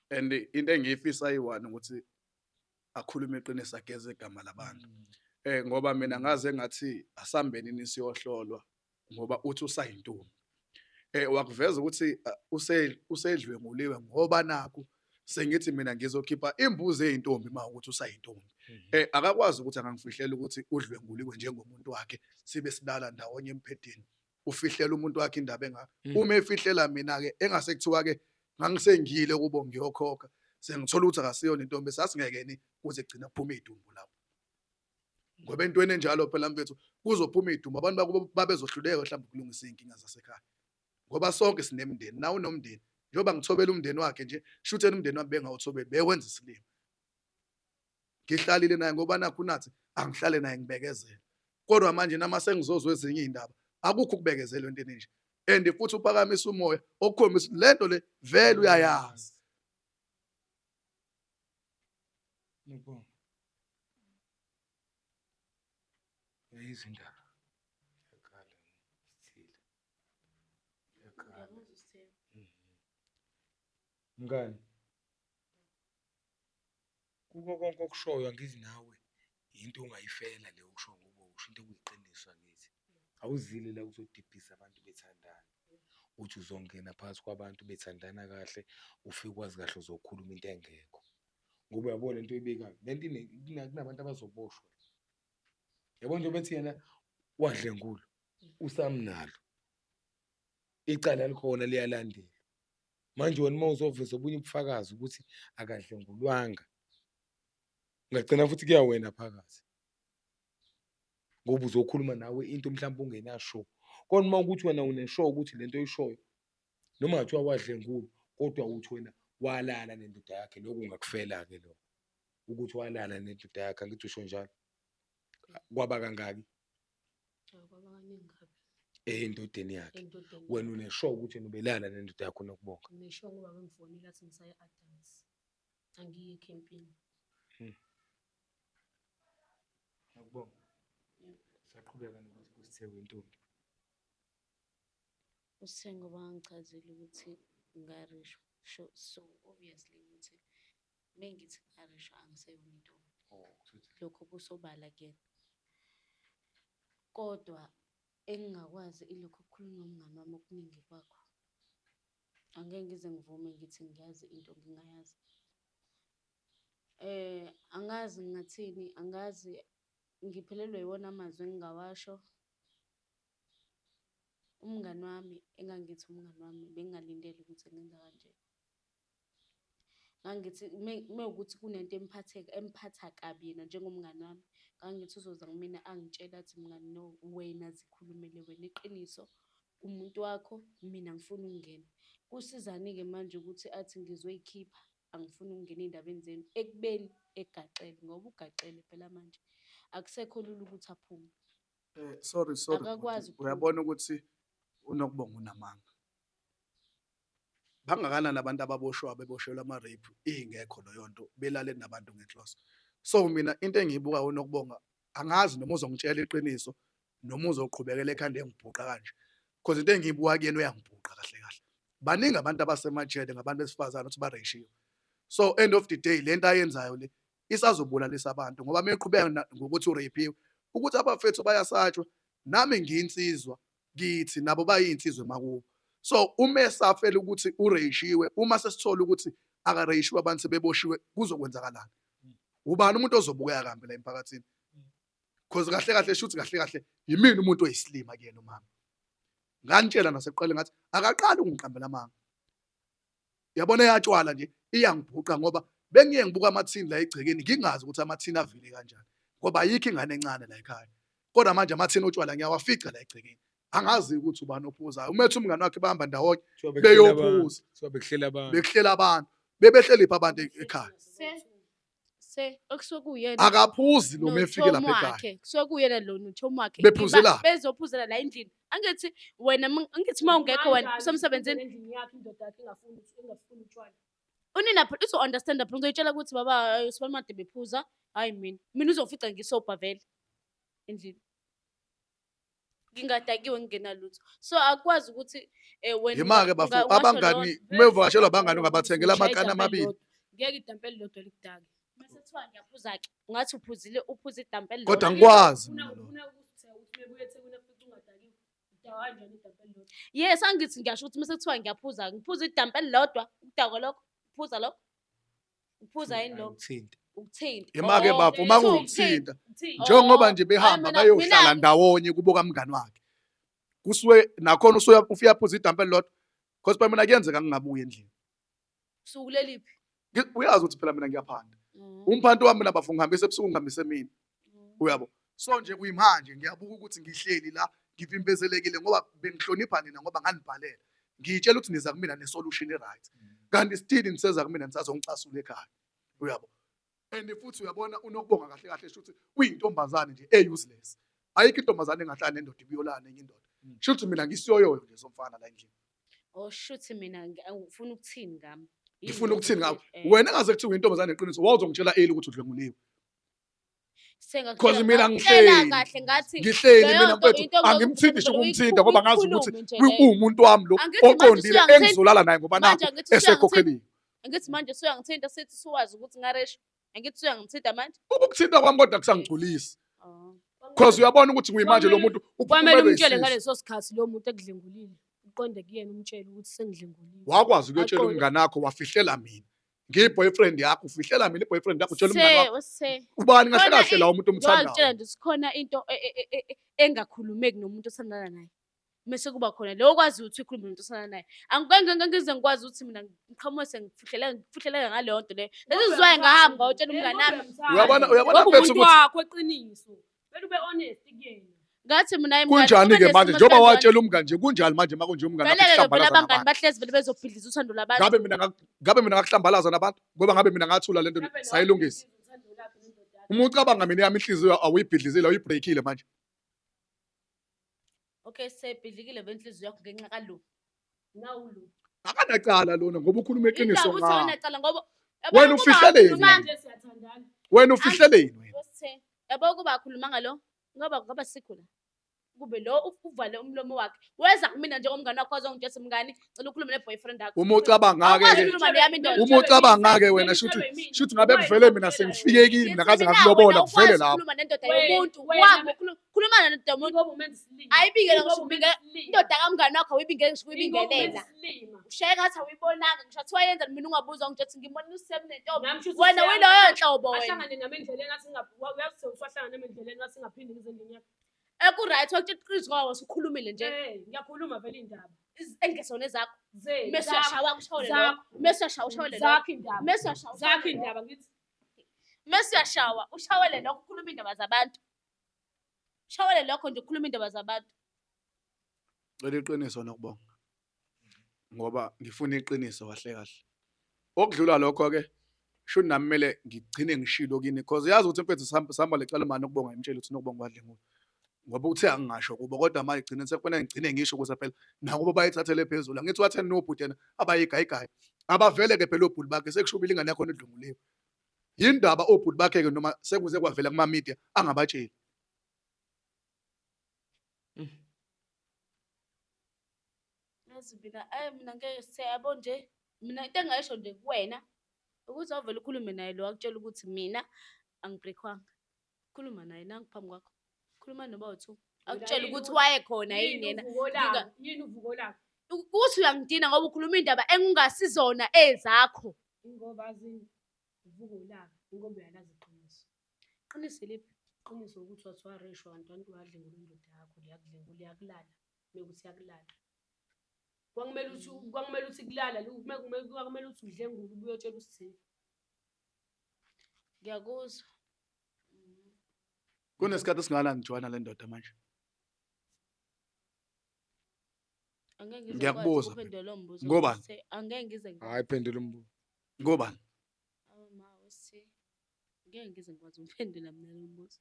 And into engiyifisa ayi-one ukuthi akhulume iqiniso ageze igama labantu. Ngoba mina ngaze ngathi asambeni siyohlolwa ngoba uthi usayintombi. Wakuveza ukuthi usedlwenguliwe ngoba nakhu sengithi mina ngizokhipha imbuzi eyintombi uma ukuthi usayintombi. Akakwazi ukuthi angangifihlela ukuthi udlwenguliwe njengomuntu wakhe sibe silala ndawonye emphedeni. Ufihlela umuntu wakhe indaba engaka. Uma efihlela mina ke engase kuthiwa ke ngangisengile kubo ngiyokhokha sengithola ukuthi akasiyona intombi sasingekeni kuze kugcina kuphuma idumbu lapho. Ngoba entweni enjalo phela mfethu kuzophuma idumbu abantu bakubo babezohluleka mhlawumbe ukulungisa izinkinga zasekhaya. Ngoba sonke sinemndeni nawe unomndeni njengoba ngithobela umndeni wakhe nje shutheni umndeni wami bengawuthobeli bewenza isilimo. Ngihlalile naye ngoba nakho nathi angihlale naye ngibekezele. Kodwa manje nama sengizozwa ezinye izindaba akukho ukubekezela entweni nje. And futhi uphakamisa umoya okukhombisa lento le vele uyayazi. Ngibonga. Uyayizwa indaba. Yakhala sithile. Yakhala. Mngani. Kuko konke okushoyo angizi nawe into ongayifela le okusho ngoba usho into ekuyiqiniso angithi. Awuzile la uzodibhisa abantu bethandana. Uthi uzongena phakathi kwabantu bethandana kahle ufike kwazi kahle uzokhuluma into engekho. Ngoba uyabona into oyibekayo lento kunabantu abazoboshwa. Yabona nje bethi yena wadlengulwa usamnalo. Icala likhona liyalandela. Manje wena uma uzoveza obunye ubufakazi ukuthi akadlengulwanga ungagcina futhi kuya wena phakathi. Ngoba uzokhuluma nawe into mhlawumbe ungenasho. Kodwa uma ukuthi wena unesho ukuthi lento oyishoyo noma ngathiwa wadlengulwa kodwa uthi wena walala nendoda yakhe lokho ungakufela ke lokho. Ukuthi walala nendoda yakhe angithi usho njalo. Kwaba kangaki? Kwaba kaningi kabi. Endodeni yakhe. Wena unesho ukuthi wena ubelala nendoda yakho Nokubonga. Ngisho ngoba bengifonela athi ngisaye Adams. Angiye ekhempini. Nokubonga. Saqhubeka nokuthi kusithe wentombi. Usithe ngoba ngichazile ukuthi ngarishwa. So obviously ukuthi mengithi ngarishwa angiseyona intombi. Lokho kusobala kuyena. Kodwa engingakwazi ilokho okukhulunywa umngani wami okuningi kwakho. Angeke ngize ngivume ngithi ngiyazi into ngingayazi. Angazi ngingathini, angazi ngiphelelwe yiwona amazwi engingawasho. Umngani wami engangithi umngani wami bengingalindele ukuthi engenza kanje. Ngangithi mewukuthi kunento emphatha kabi yena njengomngani wami, ngangithi uzoza kumina angitshele athi mngani no, wena zikhulumele wena iqiniso kumuntu wakho, mina angifuni ukungena. Kusizani-ke manje ukuthi athi ngizoyikhipha angifuni ukungena ey'ndabeni zenu ekubeni egaxele ngoba ugaxele phela manje. Akusekho lula ukuthi aphume. Sorry sorry bhuti, Akakwazi ukuphuma. uyabona ukuthi uNokubonga unamanga. Bangakanani abantu ababoshwa beboshelwa ama-rape ingekho leyo nto belale nabantu ngenhloso. So mina into engiyibukayo uNokubonga angazi noma uzongitshela iqiniso noma uzoqhubekela ekhanda engibhuqa kanje. Because into engiyibuka kuyena uyangibhuqa kahle kahle. Baningi abantu abasemajele ngabantu besifazane ukuthi ba-rape-iwe. So end of the day lento ayenzayo le isazobulalisa abantu ngoba meqhubeka ngokuthi u-rape-iwe ukuthi abafethu bayasatshwa nami ngiyinsizwa kithi nabo bayinsizwa emakubo. So uma esafela ukuthi u-rape-iwe uma sesithola ukuthi aka-rape-iwe abantu sebeboshiwe kuzokwenzakalani? Ubani umuntu ozobukeka kambi la emphakathini? Because kahle kahle shuthi kahle kahle yimina umuntu oyisilima kuyena umama. Nganitshela nasekuqaleni ngathi akaqali ukungiqambela amanga. Yabona eyatshwala nje iyangibhuqa ngoba bengiye ngibuka amathini la egcekeni ngingazi ukuthi amathini avele kanjani ngoba ayikho ingane encane la ekhaya. Kodwa manje amathini otshwala ngiyawafica la egcekeni. Angazi ukuthi ubani ophuzayo. Uma ethi umngane wakhe bahamba ndawonye Kuthiwa bekuhlela abantu. beyophuza Kuthiwa bekuhlela abantu. bekuhlela abantu. Bebehleli phi abantu ekhaya? Se se okusuke kuyena Akaphuzi lo mefike nochomi lapha ekhaya. wakhe kusuke kuyena lo nochomi wakhe Bephuzelaphi? Bezophuzela la endlini. Angithi wena angithi uma ungekho wena usemsebenzini endlini yakhe indoda yakhe ingafuni ingafuni utshwala. Unina phela uzo-understanda phela uzoyitshela ukuthi baba sibani bephuza hayi mina mina uzofica ngisobha vele endlini ngingadakiwe ngingenalutho so akwazi ukuthi wena Yima-ke bafo ungasho abangani leyo nto. uma uvakashelwa abangani ungabathengela Ushaya amakani idampu amabili. elilodwa. Ngeke idampu elilodwa likudake. Mase kuthiwa ngiyaphuza-ke ungathi uphuzile uphuze idampu Kodwa elilodwa. angikwazi Ufuna mina lokho. ufuna ukuthi ukuthi mebuye eThekwini afike ungadakiwe. Udakwa kanjani idampu elilodwa? Yes, angithi ngiyasho ukuthi mase kuthiwa ngiyaphuza ngiphuza idampu elilodwa ukudakwa lokho uphuza lokho uphuza yini lokho Ukuthinta. ukuthinta. Yima-ke Oh, bafo uma kuthiwa kuwukuthinta Uthini? njengoba Oh, nje behamba hayi bayohlala ndawonye kubo kamngani wakhe. Kusuke nakhona usuya ufika aphuza idampu elilodwa. Because phela mina kuyenzeka ngingabuyi endlini. Usuku leliphi? Uyazi ukuthi phela mina ngiyaphanda. Umphanto wami mina bafo ngihambisa ebusuku ngihambise emini. Uyabo? So nje kuyimanje ngiyabuka ukuthi ngihleli la ngivimbezelekile ngoba bengihlonipha nina ngoba nganibhalela. Ngiyitshela ukuthi niza kumina ne-solution e-right. Kanti still niseza kumina nisazongicasula ekhaya. Uyabo? And futhi uyabona uNokubonga kahle kahle shuthi uyintombazane nje e-useless. Ayikho intombazane engahlala nendoda ibuyolana nenye indoda. Shuthi mina ngisiyoyoyo nje somfana la endlini. Oh shuthi mina ufuna ukuthini ngami? Yini Ngifuna le ukuthini ngawe? ukuthi, Wena engaze kuthiwe uyintombazane eqiniso wawuzongitshela early ukuthi udlwenguliwe. Sengakutshela Cause mina ngakutshela ngihleli. kahle ngathi Ngihleli leyo mina nto mfethu into yokuthi angimthinti ngisho vele ukumthinta ngoba ngazi ukuthi uyikhulume nje leyo. uwumuntu wami lo Angithi manje oqondile usuyangithinta. engizolala naye ngoba Manje nakho angithi usuyangithinta. esekhokheliwe. Angithi manje usuyangithinta sithi suwazi ukuthi ngaresha. Angithi usuyangithinta manje. Ukukuthinta kwami kodwa kusangigculisi. Oh. Cause uyabona ukuthi kuyimanje lo muntu Kwamele uphuphumelwe umtshele isisu. ngaleso sikhathi lo muntu ekudlengulile. Uqonde kuyena umtshele ukuthi sengidlengulile. Wakwazi ukuyotshela Aqonde. umngane wakho wafihlela mina. Ngiyi-boyfriend yakho ufihlela mina i-boyfriend yakho utshela umngane Se, wakho. ose. Ubani kahle Khona kahle la umuntu Ngiyakutshela omthandayo? nje sikhona into engakhulumeki nomuntu othandana naye. Mese kuba khona lo okwazi ukuthi ukhulume nomuntu othandana naye. Angike ngize ngikwazi ukuthi mina ngiqhamuke sengifuhleleka ngifuhleleka ngaleyo nto leyo. That is why ngahamba ngayotshela umngane wami. Uyabona uyabona Ngoba mfethu umuntu ukuthi wakho eqiniso. Kumele ube honest kuyena. Ngathi mina hayi mngani, kunjani ke kube manje nesimo njengoba esikanjani. watshela umngane nje kunjani manje makunje umngane wakho Vele-ke vele ekuhlambalaza abangani nabantu. bahlezi vele bezobhidliza uthando lwabantu. Ngabe mina ngabe mina ngakuhlambalaza nabantu ngoba ngabe mina ngathula lento Mhlawumbe nawe sayilungisa. uthando lakhe nendoda yakhe. Uma ucabanga mina yami inhliziyo awuyibhidlizile awuyibreakile manje. Okay, sebhidlikile vele inhliziyo yakho ngenxa kalo. Nawu lo. Akanacala lona ngoba ukhuluma iqiniso Indaba uthi ngawe. akanacala ngoba Wena yabo ukuba ufihleleni? akhulumanga- Manje siyathandana. Wena ufihleleni wena? Wesithe, yabo ukuba akhulumanga lo ngoba ngoba sikho la. Kube lo uvale umlomo wakhe. Weza kumina njengomngane wakho wazongitshela ukuthi mngani cela ukhulume ne-boyfriend yakho. Uma ucabanga-ke Awukwazi ke ukukhuluma neyami indoda. uma ucabanga-ke wena shuthi shuthi ngabe kuvele mina sengifike kini mina ngaze ngakulobola kuvele lapho. Ukhuluma nendoda Wena- yomuntu. wena- Wami khuluma nendoda yomuntu. Ingoba umenza isilima. Ayibingele Ingoba ngisho umenza ubinge- isilima. Indoda kamngane wakho awuyibingele ngisho Ingoba umenza ukuyibingelela. isilima. Ushaye ngathi awuyibonanga ngisho athiwa yenza mina ungabuzwa ngitsho ukuthi ngibona usem nentombi. Nami shuthi Wena usiyama- uyiloyo nhlobo wena. Ahlangane nami endleleni athi uyazi ukuthi wahlangana nami endleleni wathi ngaphinde ngize endlini yakhe. Eku-right wakutshela iqiniso ngoba wasukhulumile nje. Eh, ngiyakhuluma vele iy'ndaba. Engesona ezakho. Zenu, Mese zakho, uyashawa kushawele zakho. lokho. Mese uyashawa ushawele lokho. Zakho iy'ndaba. Mese uyashawa Zakho ushawele lokho. iy'ndaba ngithi. Mese uyashawa ushawele lokho ukhuluma iy'ndaba zabantu. Ushawele lokho nje ukhuluma iy'ndaba zabantu. Cela iqiniso Nokubonga. Ngoba ngifuna iqiniso kahle kahle. Okudlula lokho-ke shuthi nami kumele ngigcine ngishilo kini because yazi ukuthi mfethu sihamba sihamba lecala mani Nokubonga ngimtshela ukuthi Nokubonga wadlengula. Ngoba uthe angingasho kubo kodwa manje gcine sekufanele ngigcine ngisho ukuthi phela nakubo bayithathele phezulu. Angithi watheni nobhuti yena abayigayigayi. Abavele-ke phela obhuti bakhe sekushubile ingane yakhona idlunguliwe. Yindaba obhuti bakhe-ke noma sekuze kwavela kuma-media angabatsheli. Yazi mina ayi mina ngeke siyabo nje mina into engingayisho nje kuwena ukuthi awuvele ukhulume naye lo akutshela ukuthi mina angibreakwanga. Khuluma naye nangu phambi kwakho. Khuluma noba u-two. Akutshele ukuthi wayekhona yini yena. Yini uvuko lakho? Ukuthi uyangidina ngoba ukhuluma indaba engungasizona ezakho. Ingoba azini uvuko lakho, ingoba uyalazi iqiniso. Qiniso liphi? Iqiniso ukuthi wathi wareshwa kanti wantu wadlengula indoda yakho liyakudlengula iyakulala. Mekuthi iyakulala. Kwakumele ukuthi kulala, kwakumele ukuthi udlengule ubuye uyotshela uSithe. Ngiyakuzwa. Kunesikhathi esingakanani ngijoyina le ndoda manje? Angeke ngize ngikwazi Ngiyakubuza ukuphendula lowo mbuzo. Ngobani? Sithe. Angeke ngize ngikwazi. Hayi, phendula umbuzo. Ngobani? Awu ma, Sithe. Ngeke ngize ngikwazi ukuphendula mina lo mbuzo.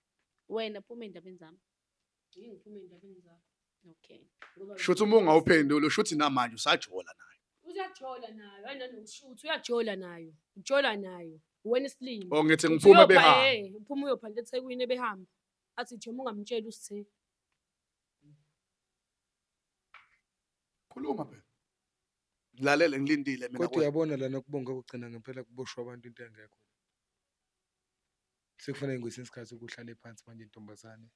Wena phuma ey'ndabeni zami. Ngeke ngiphume ey'ndabeni zakho. Okay. Ngoba Shuthi uma ungawuphenduli shuthi namanje usajola nayo. Uyajola nayo, hayi nanokushuthi uyajola nayo. Ujola nayo. Wena isilima. Oh ngithi Uthi ngiphume uyopha, behamba. Uphume uyophanda eThekwini ebehamba. Athi Joma ungamtsheli uSithe. Khuluma phela. Ngilalele ngilindile mina. Kodwa kuwena. uyabona lana kubonga kugcina ngempela kuboshwa abantu into engekho. Sekufanele kwesinye isikhathi ukuhlale phansi manje ntombazane.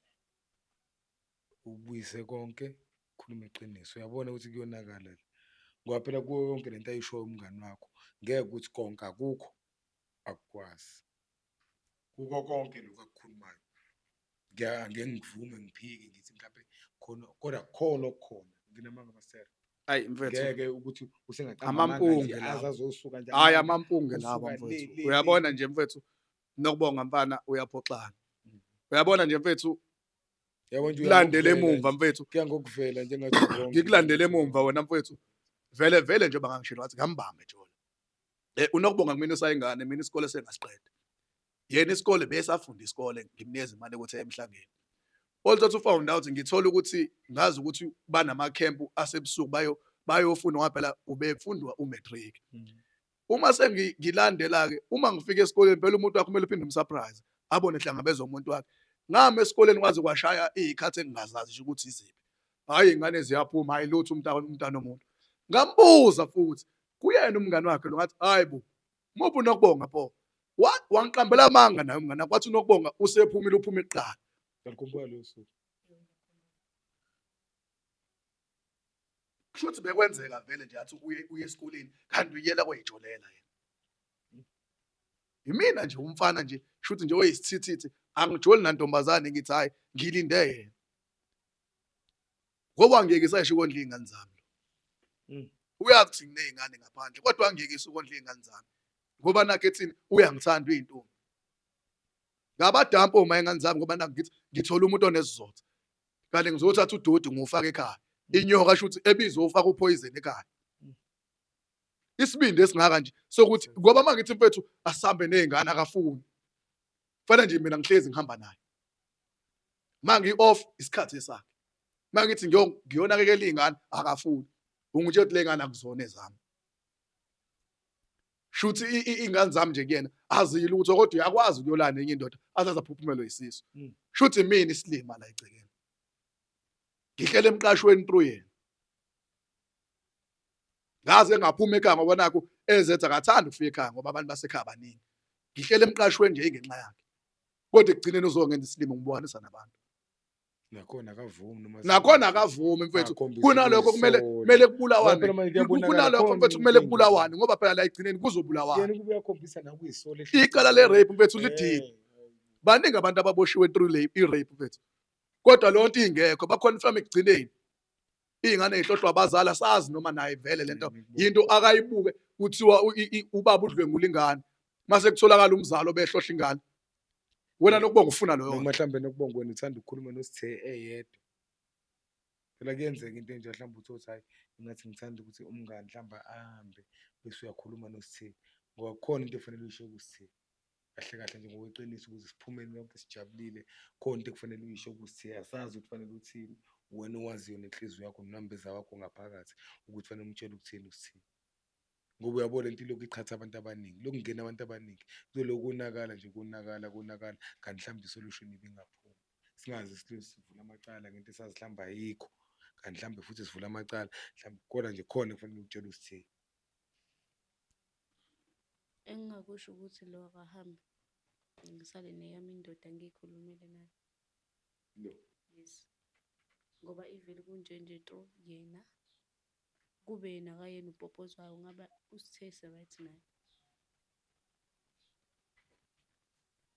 Ubuyise konke, khuluma iqiniso. Uyabona ukuthi kuyonakala la. Ngoba phela kuyo yonke lento ayishoyo umngani wakho, ngeke ukuthi konke akukho akukwazi. Kuko konke lokhu akukhulumayo. Ngeke ngivume ngiphike ngithi mhlampe khona kodwa khona okukhona nginamanga masera. Ayi mfethu. Ngeke ukuthi usengaqamba amanga Amampunge nje lawo. aze azosuka nje. Hayi amanga amampunge lawo kusuka le, mfethu. le, le. Uyabona nje mfethu Nokubonga mfana uyaphoxana. Uyabona nje mfethu Yabo nje kulandele uyangokuvela emumva nje. mfethu. Kuya ngokuvela njengathi wrong. Ngikulandele emumva wena mfethu. Vele vele nje bangangishilo wathi ngambambe Jola. UNokubonga kumina usayingane mina isikole sengasiqeda. Yena isikole besafunda isikole ngimnikeza imali ukuthi emhlangeni. Oluthatha ufound out ngithola ukuthi ngazi ukuthi banamakhempu asebusuku bayofunda ngoba phela ubefundwa umatric. Uma sengilandela ke uma ngifika esikoleni phela umuntu wakho kumele uphinde umsurprise abone hlangabeza umuntu wakhe. Ngami esikoleni kwaze kwashaya izikhathi engingazazi nje ukuthi iziphi. Hayi ingane ziyaphuma hayi lutho umntana omuntu. Ngambuza futhi kuyena umngane wakhe lo ngathi hayi bo muphi uNokubonga pho. Wangiqambela amanga naye umngane wakhe wathi uNokubonga usephumile uphume kuqala. Ngiyakhumbula lo suku. Kusho ukuthi bekwenzeka vele nje athi uye esikoleni kanti uyela koyijolela yena. Yimina nje umfana nje shuthi nje oyisithithithi angijoli nantombazane ngithi hayi ngilinde yena. Ngoba ngeke isayisho ukondla iy'ngane zami. Uyazi ukuthi nginey'ngane ngaphandle kodwa angeke isukondla iy'ngane zami. Ngoba nakho ethini uyangithanda uyintombi. Ngabadampa oma ingane zami ngoba nakho ngithi ngithola umuntu onesizotha. Kanti ngizothatha udodi ngiwufake ekhaya. Inyoka shuthi ebizofaka upoison ekhaya. Isibindi esingaka nje sokuthi ngoba uma ngithi mfethu asambe nezingane akafuni. Kufanele nje mina ngihlezi ngihamba naye. Uma ngi-off isikhathi esakhe. Uma ngithi ngiyonakekela iy'ngane akafuni. Ungitshela ukuthi le ngane akuzona ezami. Shuthi iy'ngane zami nje kuyena azile ukuthi kodwa uyakwazi ukuyolana nenye indoda azaze aphuphumelwe yisisu. Shuthi mina isilima la egcekeni. Ngihlele emqashweni through yena. Ngaze ngaphuma ekhaya ngoba nakho ezethu akathandi ukufika ekhaya ngoba abantu basekhaya baningi. Ngihlele emqashweni nje ingenxa yakhe. Kodwa ekugcineni uzongenza isilimo ngibukanisa nabantu. Nakhona akavumi noma Nakhona akavumi mfethu. Akhombise Kunalokho kumele ukuyisola. kumele kubulawane. Ngoba phela manje kuyabonakala Kunalokho khona mfethu kumele inkinga. kubulawane ngoba phela la ekugcineni kuzobulawana. Yena kube uyakhombisa nakuyisola Icala le rape mfethu lidini. Baningi abantu ababoshiwe through rape, i-rape mfethu. Kodwa leyo nto ingekho, ba-confirm ekugcineni. Iy'ngane y'hlohlwa abazali, asazi noma naye vele lento yinto akayibuke. Kuthiwa ubaba udlwengula ingane, mase kutholakala umzali obehlohla ingane. Wena Nokubonga ufuna loyo Noma mhlawumbe Nokubonga wena uthanda ukukhuluma noSithe eyedwa. Phela kuyenzeka into enje, mhlawumbe uthole ukuthi hhayi, engathi ngithanda ukuthi umngani mhlawumbe ahambe bese uyakhuluma noSithe, ngoba kukhona into efanele uyisho kuSithe. Kahle kahle nje ngokweqiniso ukuze siphume lonke sijabulile, khona into ekufanele uyisho kuSithe, asazi ukuthi fanele uthini. Uwena owaziyo nenhliziyo yakho nonembeza wakho ngaphakathi ukuthi fanele umtshele ukuthini uSithe. Ngoba uyabona lento ilokhu iqhatha abantu abaningi, lokhu kungena abantu abaningi, kuzolokhu konakala nje konakala konakala, kanti mhlawumbe i-solution ibingaphuma. Singaze sivule amacala ngento esazi mhlawumbe ayikho, kanti mhlawumbe futhi sivule amacala mhlawumbe kodwa nje khona ekufanele ukutshela uSithe. Engingakusho ukuthi lo akahambe, ngisale neyami indoda ngiyikhulumele nayo. Lo. Yes. Ngoba ivele kunje nje to yena kube yena akayena upopozwayo ngabe uSithe right naye.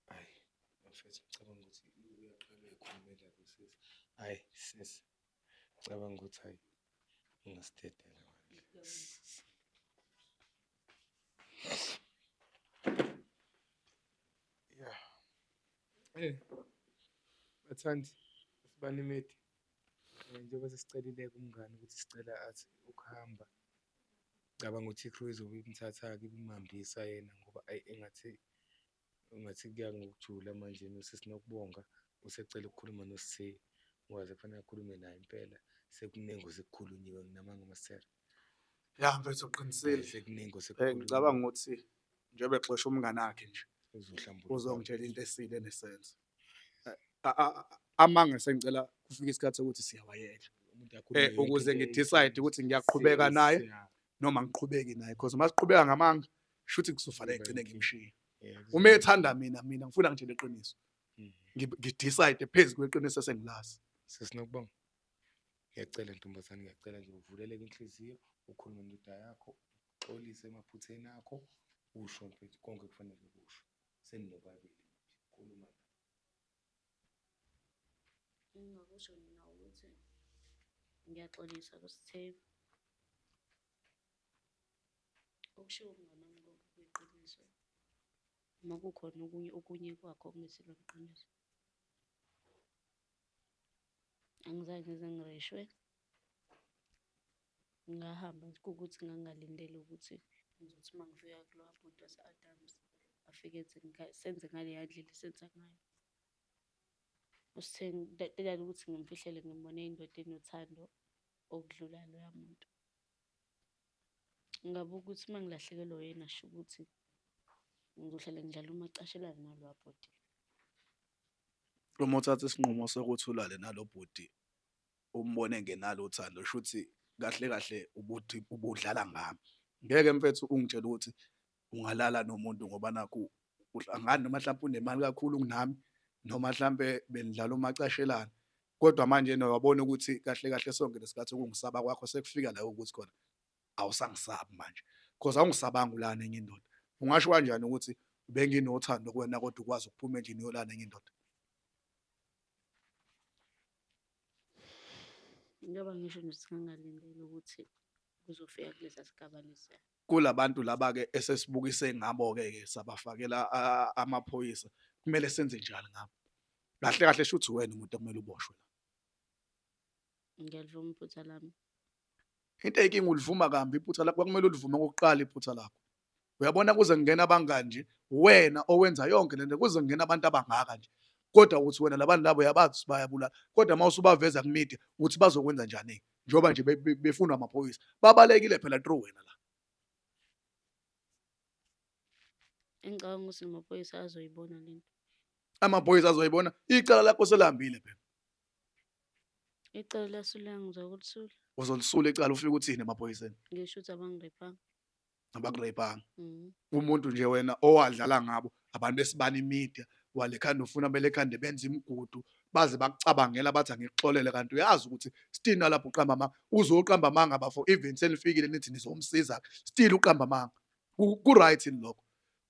Hayi, mfethu ngicabanga ukuthi uyaqala uyikhulumela lo sisi. Hayi sis, ngicabanga ukuthi hayi ungasidedela bandla. Yeah. Bathandi, Sibani Media. Njengoba sesicelile-ke umngani ukuthi sicela athi ukuhamba, ngicabanga ukuthi i-crew izobe imthatha-ke ibimhambisa yena ngoba ayi engathi engathi kuya ngokujula manje nosisi Nokubonga usecela ukukhuluma noSithe ngoba sekufanele akhulume naye impela, sekuningi osekukhulunyiwe nginamanga Masithela. Ya mfethu uqinisile. Sekuningi osekukhulunyiwe. Ngicabanga ukuthi njengoba exosha umngani wakhe nje Uzohlambuluka. Uzongitshela into esile enesense. Amanga sengicela kufike isikhathi sokuthi siyawayeka. Umuntu akhulume yonke Ukuze into ngi-decide ukuthi ngiyaqhubeka naye noma ngiqhubeki naye, because uma siqhubeka ngamanga shuthi kuzofanele ngigcine ngimshiye. Uma ethanda mina, mina ngifuna ngitshele iqiniso. Ngi-decide phezu kweqiniso esengilazi. Sisi Nokubonga, ngiyacela ntombazane, ngiyacela nje uvuleleke inhliziyo, ukhulume nendoda yakho, uxolise emaphutheni akho, usho mfethu konke kufanele ukusho. Seninobabili manje, khuluma naye. Engingakusho mina ukuthi ngiyaxolisa kuSithe. Okushiwo umngani wami konke kuyiqiniso. Uma kukhona okunye okunye kwakho okungesilo iqiniso. Angizange ngize ngireshwe. Ngahamba kuwukuthi ngangingalindele ukuthi ngizothi uma ngifika kulowa bhuti wase-Adams afike enze senze ngaleya ndlela esenza ngayo. Usithe ukuthi ngimfihlele ngimbone indoda enothando okudlula loya muntu. Ngabuka ukuthi uma ngilahlekelwa uyena sho ukuthi ngizohlale ngidlala umacashelana nalowa bhuti. Uma uthatha isinqumo sokuthi ulale nalo bhuti umbone engenalo uthando, shuthi kahle kahle ubuthi ubudlala ngami. Ngeke mfethu ungitshele ukuthi ungalala nomuntu ngoba nakhu angani noma mhlawumbe unemali kakhulu kunami noma mhlambe benidlala umacashelana, kodwa manje wabona ukuthi kahle kahle sonke lesikhathi ukungisaba kwakho sekufika la ukuthi khona awusangisabi manje, because awungisabanga ulala nenye indoda. Ungasho kanjani ukuthi benginothando kuwena kodwa ukwazi ukuphuma endlini uyolala nenye indoda? Njengoba ngisho nje singangalindele ukuthi kuzofika kulesa sigaba lesiya. Kulabantu laba-ke esesibukise ngabo-ke ke sabafakela amaphoyisa, kumele senze njani ngabo? Kahle kahle shuthi wena umuntu okumele uboshwe la. Ngiyalivuma iphutha lami. Into eyinkinga ulivuma kambi iphutha lakho, kwakumele ulivume okokuqala iphutha lakho. Uyabona kuze kungena abangani nje, wena owenza yonke lento, kuze kungena abantu abangaka nje. Kodwa uthi wena labantu labo uyabazi ukuthi bayabulala. Kodwa uma usubaveza ku-media uthi bazokwenza njani? Njengoba nje befunwa amaphoyisa. Babalekile phela through wena la. Engicabanga ukuthi namaphoyisa azoyibona lento. Amaphoyisa azoyibona, icala lakho selihambile phela. Icala lasula ngizokulisula. Uzolisula icala ufike uthini emaphoyiseni? Ngisho ukuthi abangirepanga. Abakurepanga. Umuntu nje wena owadlala ngabo abantu besibani media walekhanda ufuna belekhanda benza imigudu baze bakucabangela bathi angikuxolele, kanti uyazi ukuthi still nalapho uqamba amanga, uzoqamba amanga bafo, even senifikile nithi nizomsiza still uqamba amanga. Ku-right yini lokho?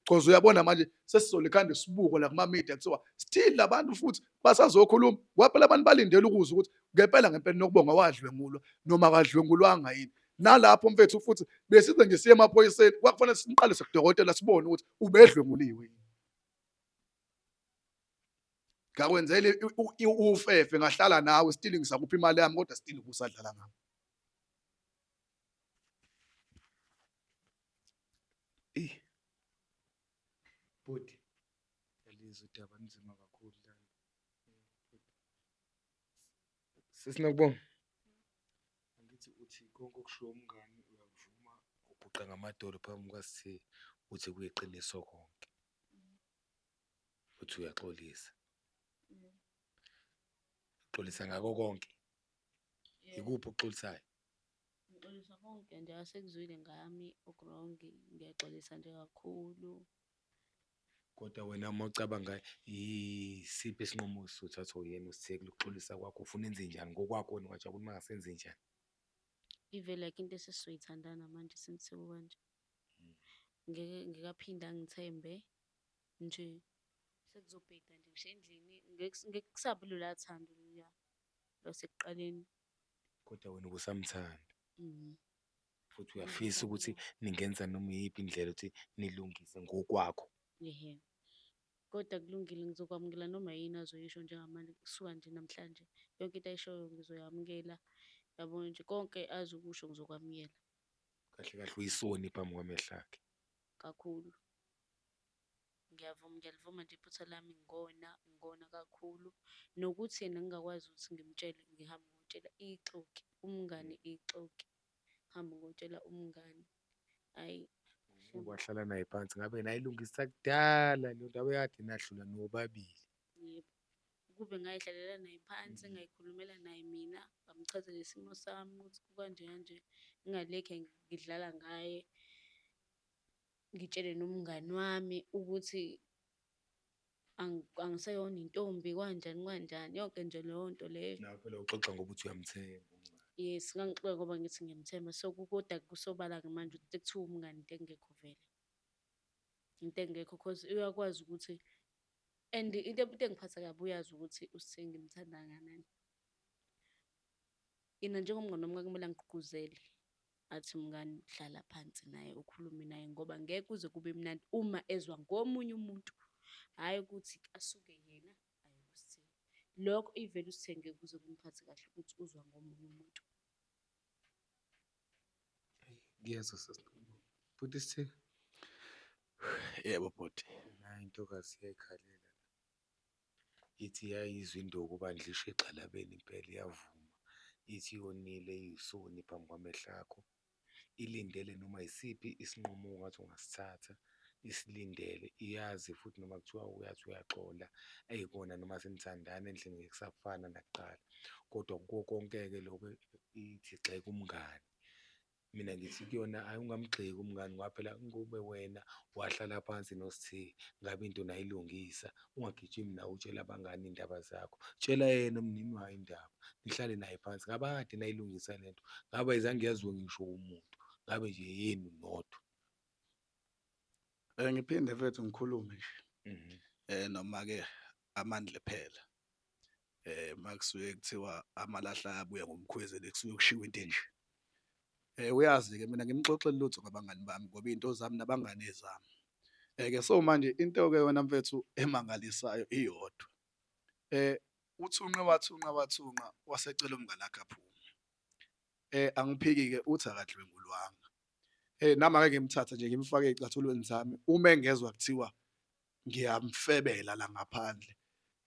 Because uyabona manje sesizolikhanda isibuko la kuma-media kuthiwa still labantu futhi basazokhuluma ngoba phela abantu balindele ukuzwa ukuthi ngempela ngempela Nokubonga wadlwengulwa noma akadlwengulwanga yini. Nalapho mfethu futhi besize nje siye emaphoyiseni kwakufanele siqale kudokotela sibone ukuthi ubedlwenguliwe yini. Ngakwenzela ufefe ngahlala nawe still ngisakupha imali yami kodwa still ubusadlala ngami. Eyi bhuti, ngiyalizwa udaba lunzima kakhulu lana. Sisi Nokubonga, angithi uthi konke okushiwo umngani uyakuvuma, uguqa ngamadolo phambi kukaSithe uthi kuyiqiniso konke. Uthi uyaxolisa. Uxolisa ngako konke. Ikuphi okuxolisayo? Ngixolisa konke nje asekuzwile ngami oku-wrong, ngiyaxolisa nje kakhulu. Kodwa wena uma ucabanga isiphi isinqumo osizothathwa uyena uSithe kulokuxolisa kwakho ufuna enze njani ngokwakho wena ungajabula uma ngase enze njani? Ivele like into esesizoyithandana manje since sekukanje. Ngeke ngike aphinde angithembe nje sekuzobheda nje ngisho endlini ngeke ngeke kusabi loluya thando loluya lwasekuqaleni. Kodwa wena ubusamthanda futhi uyafisa ukuthi ningenza noma iyiphi indlela ukuthi nilungise ngokwakho. Ehhe. Kodwa kulungile ngizokwamukela noma yini azoyisho njengamanje kusuka nje namhlanje. Yonke into ayishoyo ngizoyamukela. Yabo nje konke azokusho ngizokwamukela. Kahle kahle uyisoni phambi kwamehlo akhe. Kakhulu. Ngiyavuma, ngiyalivuma nje iphutha lami ngona, ngona kakhulu. Nokuthi yena ngingakwazi ukuthi ngimtshele ngihambe ngiyotshela ixoki, umngani ixoki. Ngihambe ngiyotshela umngani, hhayi shame. Wahlala naye phansi ngabe nayilungisa kudala leyo nto abekade nahlula nobabili. Yebo. Ukube ngayihlalela naye phansi ngayikhulumela naye mina, ngamchazela isimo sami ukuthi kukanje kanje, ngingalokhe ngidlala ngaye. Ngitshele nomngani wami ukuthi angiseyona intombi kanjani kanjani, yonke nje leyo nto leyo. Nawe phela uxoxa ngoba uthi uyamthemba umngani. Yes, ngangixoxa ngoba ngithi ngiyamthemba. So kodwa kusobala-ke manje ukuthi ekuthiwa umngani into engekho vele. Into engekho cause uyakwazi ukuthi and into engiphatha kabi uyazi ukuthi uSithe ngimthanda kangakanani. Yena njengomngani wami kwakumele angigqugquzele athi mngani hlala phansi naye ukhulume naye ngoba ngeke kuze kube mnandi uma ezwa ngomunye umuntu, hhayi ukuthi asuke yena aye kuSithe. Lokho ivele uSithe ngeke kuze kumphathe kahle ukuthi uzwa ngomunye umuntu. Ngiyezwa sisi. Bhuti Sithe. Yebo bhuti. Nayi intokazi iyayikhalela la. Ithi iyayizwa induku bandla isho egxalabeni impela iyavuma. Ithi yonile iyisoni phambi kwamehlo akho. Ilindele noma yisiphi isinqumo ongathi ungasithatha, isilindele. Iyazi futhi noma kuthiwa uyathi uyaxola, eyi kona noma senithandana endlini ngeke kusafana nakuqala. Kodwa kuko konke-ke lokho ithi gxeka umngani. Mina ngithi kuyona hhayi ungamgxeki umngani ngoba phela ukube wena wahlala phansi noSithe ngabe into nayilungisa, ungagijimi nawe utshele abangani iy'ndaba zakho. Tshela yena umnini wayo indaba, nihlale naye phansi. Ngabe kade nayilungisa le nto, ngabe ayizange yaziwe ngisho umuntu, ngabe nje eyenu nodwa. Ngiphinde mfethu ngikhulume nje noma-ke amandla ephela. Makusuke kuthiwa amalahle ayabuya ngomkhwezeli kusuke kushiwo into enje. Uyazi-ke mina ngimxoxeli lutho ngabangani bami ngoba iy'nto zami nabangani ezami. Ke so manje into-ke wena mfethu emangalisayo iyodwa, uthunqe wathunqa wathunqa wasecela umngani wakhe aphume. Angiphiki-ke uthi akadlwengulwanga. Nami ake ngimthathe nje ngimfake ey'cathulweni zami uma engezwa kuthiwa ngiyamfebela la ngaphandle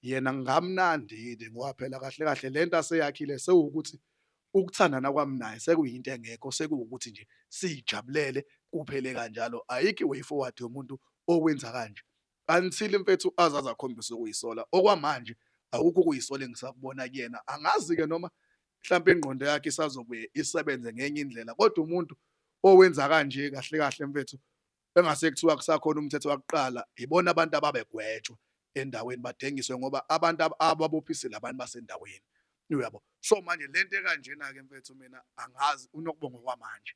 yena ngingamnandi yini ngoba phela kahle kahle lento aseyakhile sewukuthi ukuthandana kwami naye sekuyinto engekho sekuwukuthi nje siyijabulele kuphele kanjalo ayikho i-way forward yomuntu okwenza kanje until mfethu azaze akhombise ukuyisola okwamanje akukho ukuyisola engisakubona kuyena angazi-ke noma mhlawumpe ingqondo yakhe isazobuye isebenze ngenye indlela kodwa umuntu owenza kanje kahle kahle mfethu engase kuthiwa kusakhona umthetho wakuqala ibona abantu ababegwetshwa endaweni badengiswe ngoba abantu ababophisile abantu basendaweni uyabo so manje lento ekanjena-ke mfethu mina angazi uNokubonga kwamanje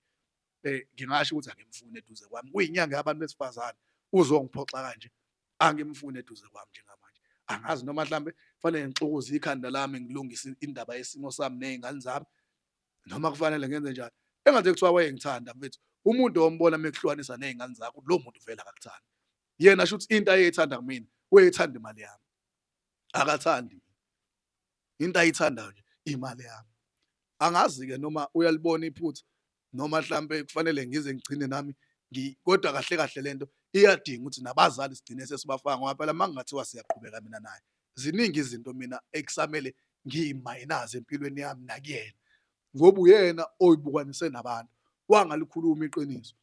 ngingasho ukuthi angimfuni eduze kwami kuyinyanga yabantu besifazane. Uzongiphoxa kanje, angimfuni eduze kwami njengamanje. Angazi noma mhlambe kufanele ngixukuze ikhanda lami ngilungise indaba yesimo sami ney'ngane zami noma kufanele ngenze njani. Engaze kuthiwa wayengithanda mfethu, umuntu ombona mekuhlukanisa ney'ngane zakho, lowo muntu vele akakuthandi. Yena shuthi into ayeyithanda kumina, uyayithanda imali yami. Akathandi mina. Into ayithandayo nje imali yami. Angazi-ke noma uyalibona iphutha noma mhlampe kufanele ngize ngigcine nami kodwa kahle kahle lento iyadinga ukuthi nabazali sigcine sesibafaka ngoba phela uma kungathiwa siyaqhubeka mina naye ziningi izinto mina ekusamele ngiyimayinaze empilweni yami nakuyena ngoba uyena oyibukanise nabantu wangalikhuluma iqiniso.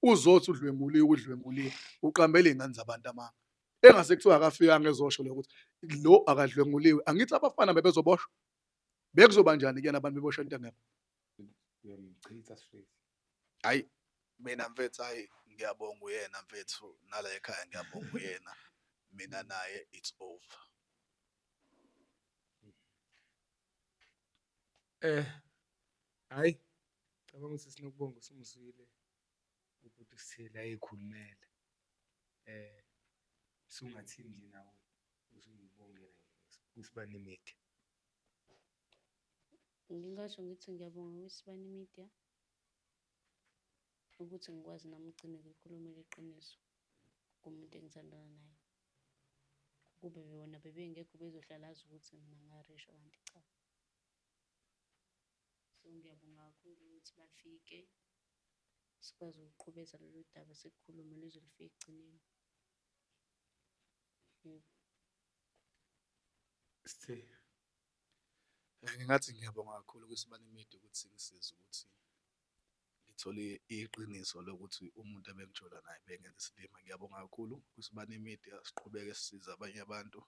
Uzothi udlwenguliwe udlwenguliwe uqambela iy'ngane zabantu amanga. Engase kuthiwa akafikanga ezosho lokho ukuthi lo akadlwenguliwe angithi abafana bebezoboshwa bekuzoba njani kuyena abantu beboshwa into engekho. Uyamchitha straight. Hayi mina mfethu, hayi ngiyabonga uyena mfethu, nala ekhaya ngiyabonga uyena, mina naye it's over. Hhayi, cabanga ukuthi sinokubonga usumzwile ubhuti uSithile ayekhulumela. Sungathini nje nawe usuyibongela nje kwiSibani Media. Ngingasho ngithi ngiyabonga kwiSibani Media ukuthi ngikwazi nami ugcine ngikhulumile iqiniso kumuntu engithandana naye. Kube bona bebengekho bezohlala azi ukuthi mina ngarishwa kanti cha. So ngiyabonga kakhulu ukuthi bafike sikwazi ukuqhubeza lolu daba sikhulume luze lufike ekugcineni. Yebo. Sithe. Ngingathi ngiyabonga kakhulu kwiSibani Media ukuthi ngisize ukuthi ngithole iqiniso lokuthi umuntu ebengijola naye bengenza isilima. Ngiyabonga kakhulu kwiSibani Media, siqhubeke sisize abanye abantu.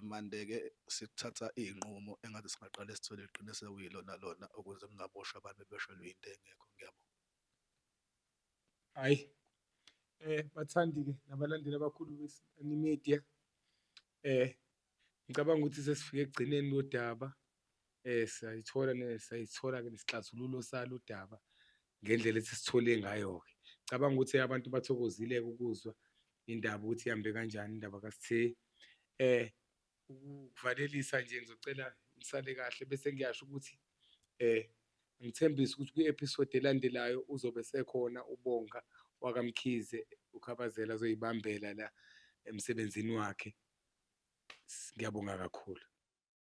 Mande-ke sithatha iy'nqumo engathi singaqale sithole iqiniso ekuyilona lona ukuze kungaboshwa abantu beboshelwe into engekho. Ngiyabonga. Hhayi, bathandi-ke nabalandeli abakhulu beSibani Media, ngicabanga ukuthi sesifike ekugcineni kodaba, sayithola sayithola-ke nesixazululo salo udaba ngendlela esisithole ngayo-ke. Cabanga ukuthi abantu bathokozile-ke ukuzwa indaba ukuthi ihambe kanjani indaba kaSithe. Ukuvalelisa nje ngizocela nisale kahle bese ngiyasho ukuthi ngithembise ukuthi kwi-episode elandelayo uzobe esekhona uBonga wakaMkhize uKhabazela azoyibambela la emsebenzini wakhe. Ngiyabonga kakhulu.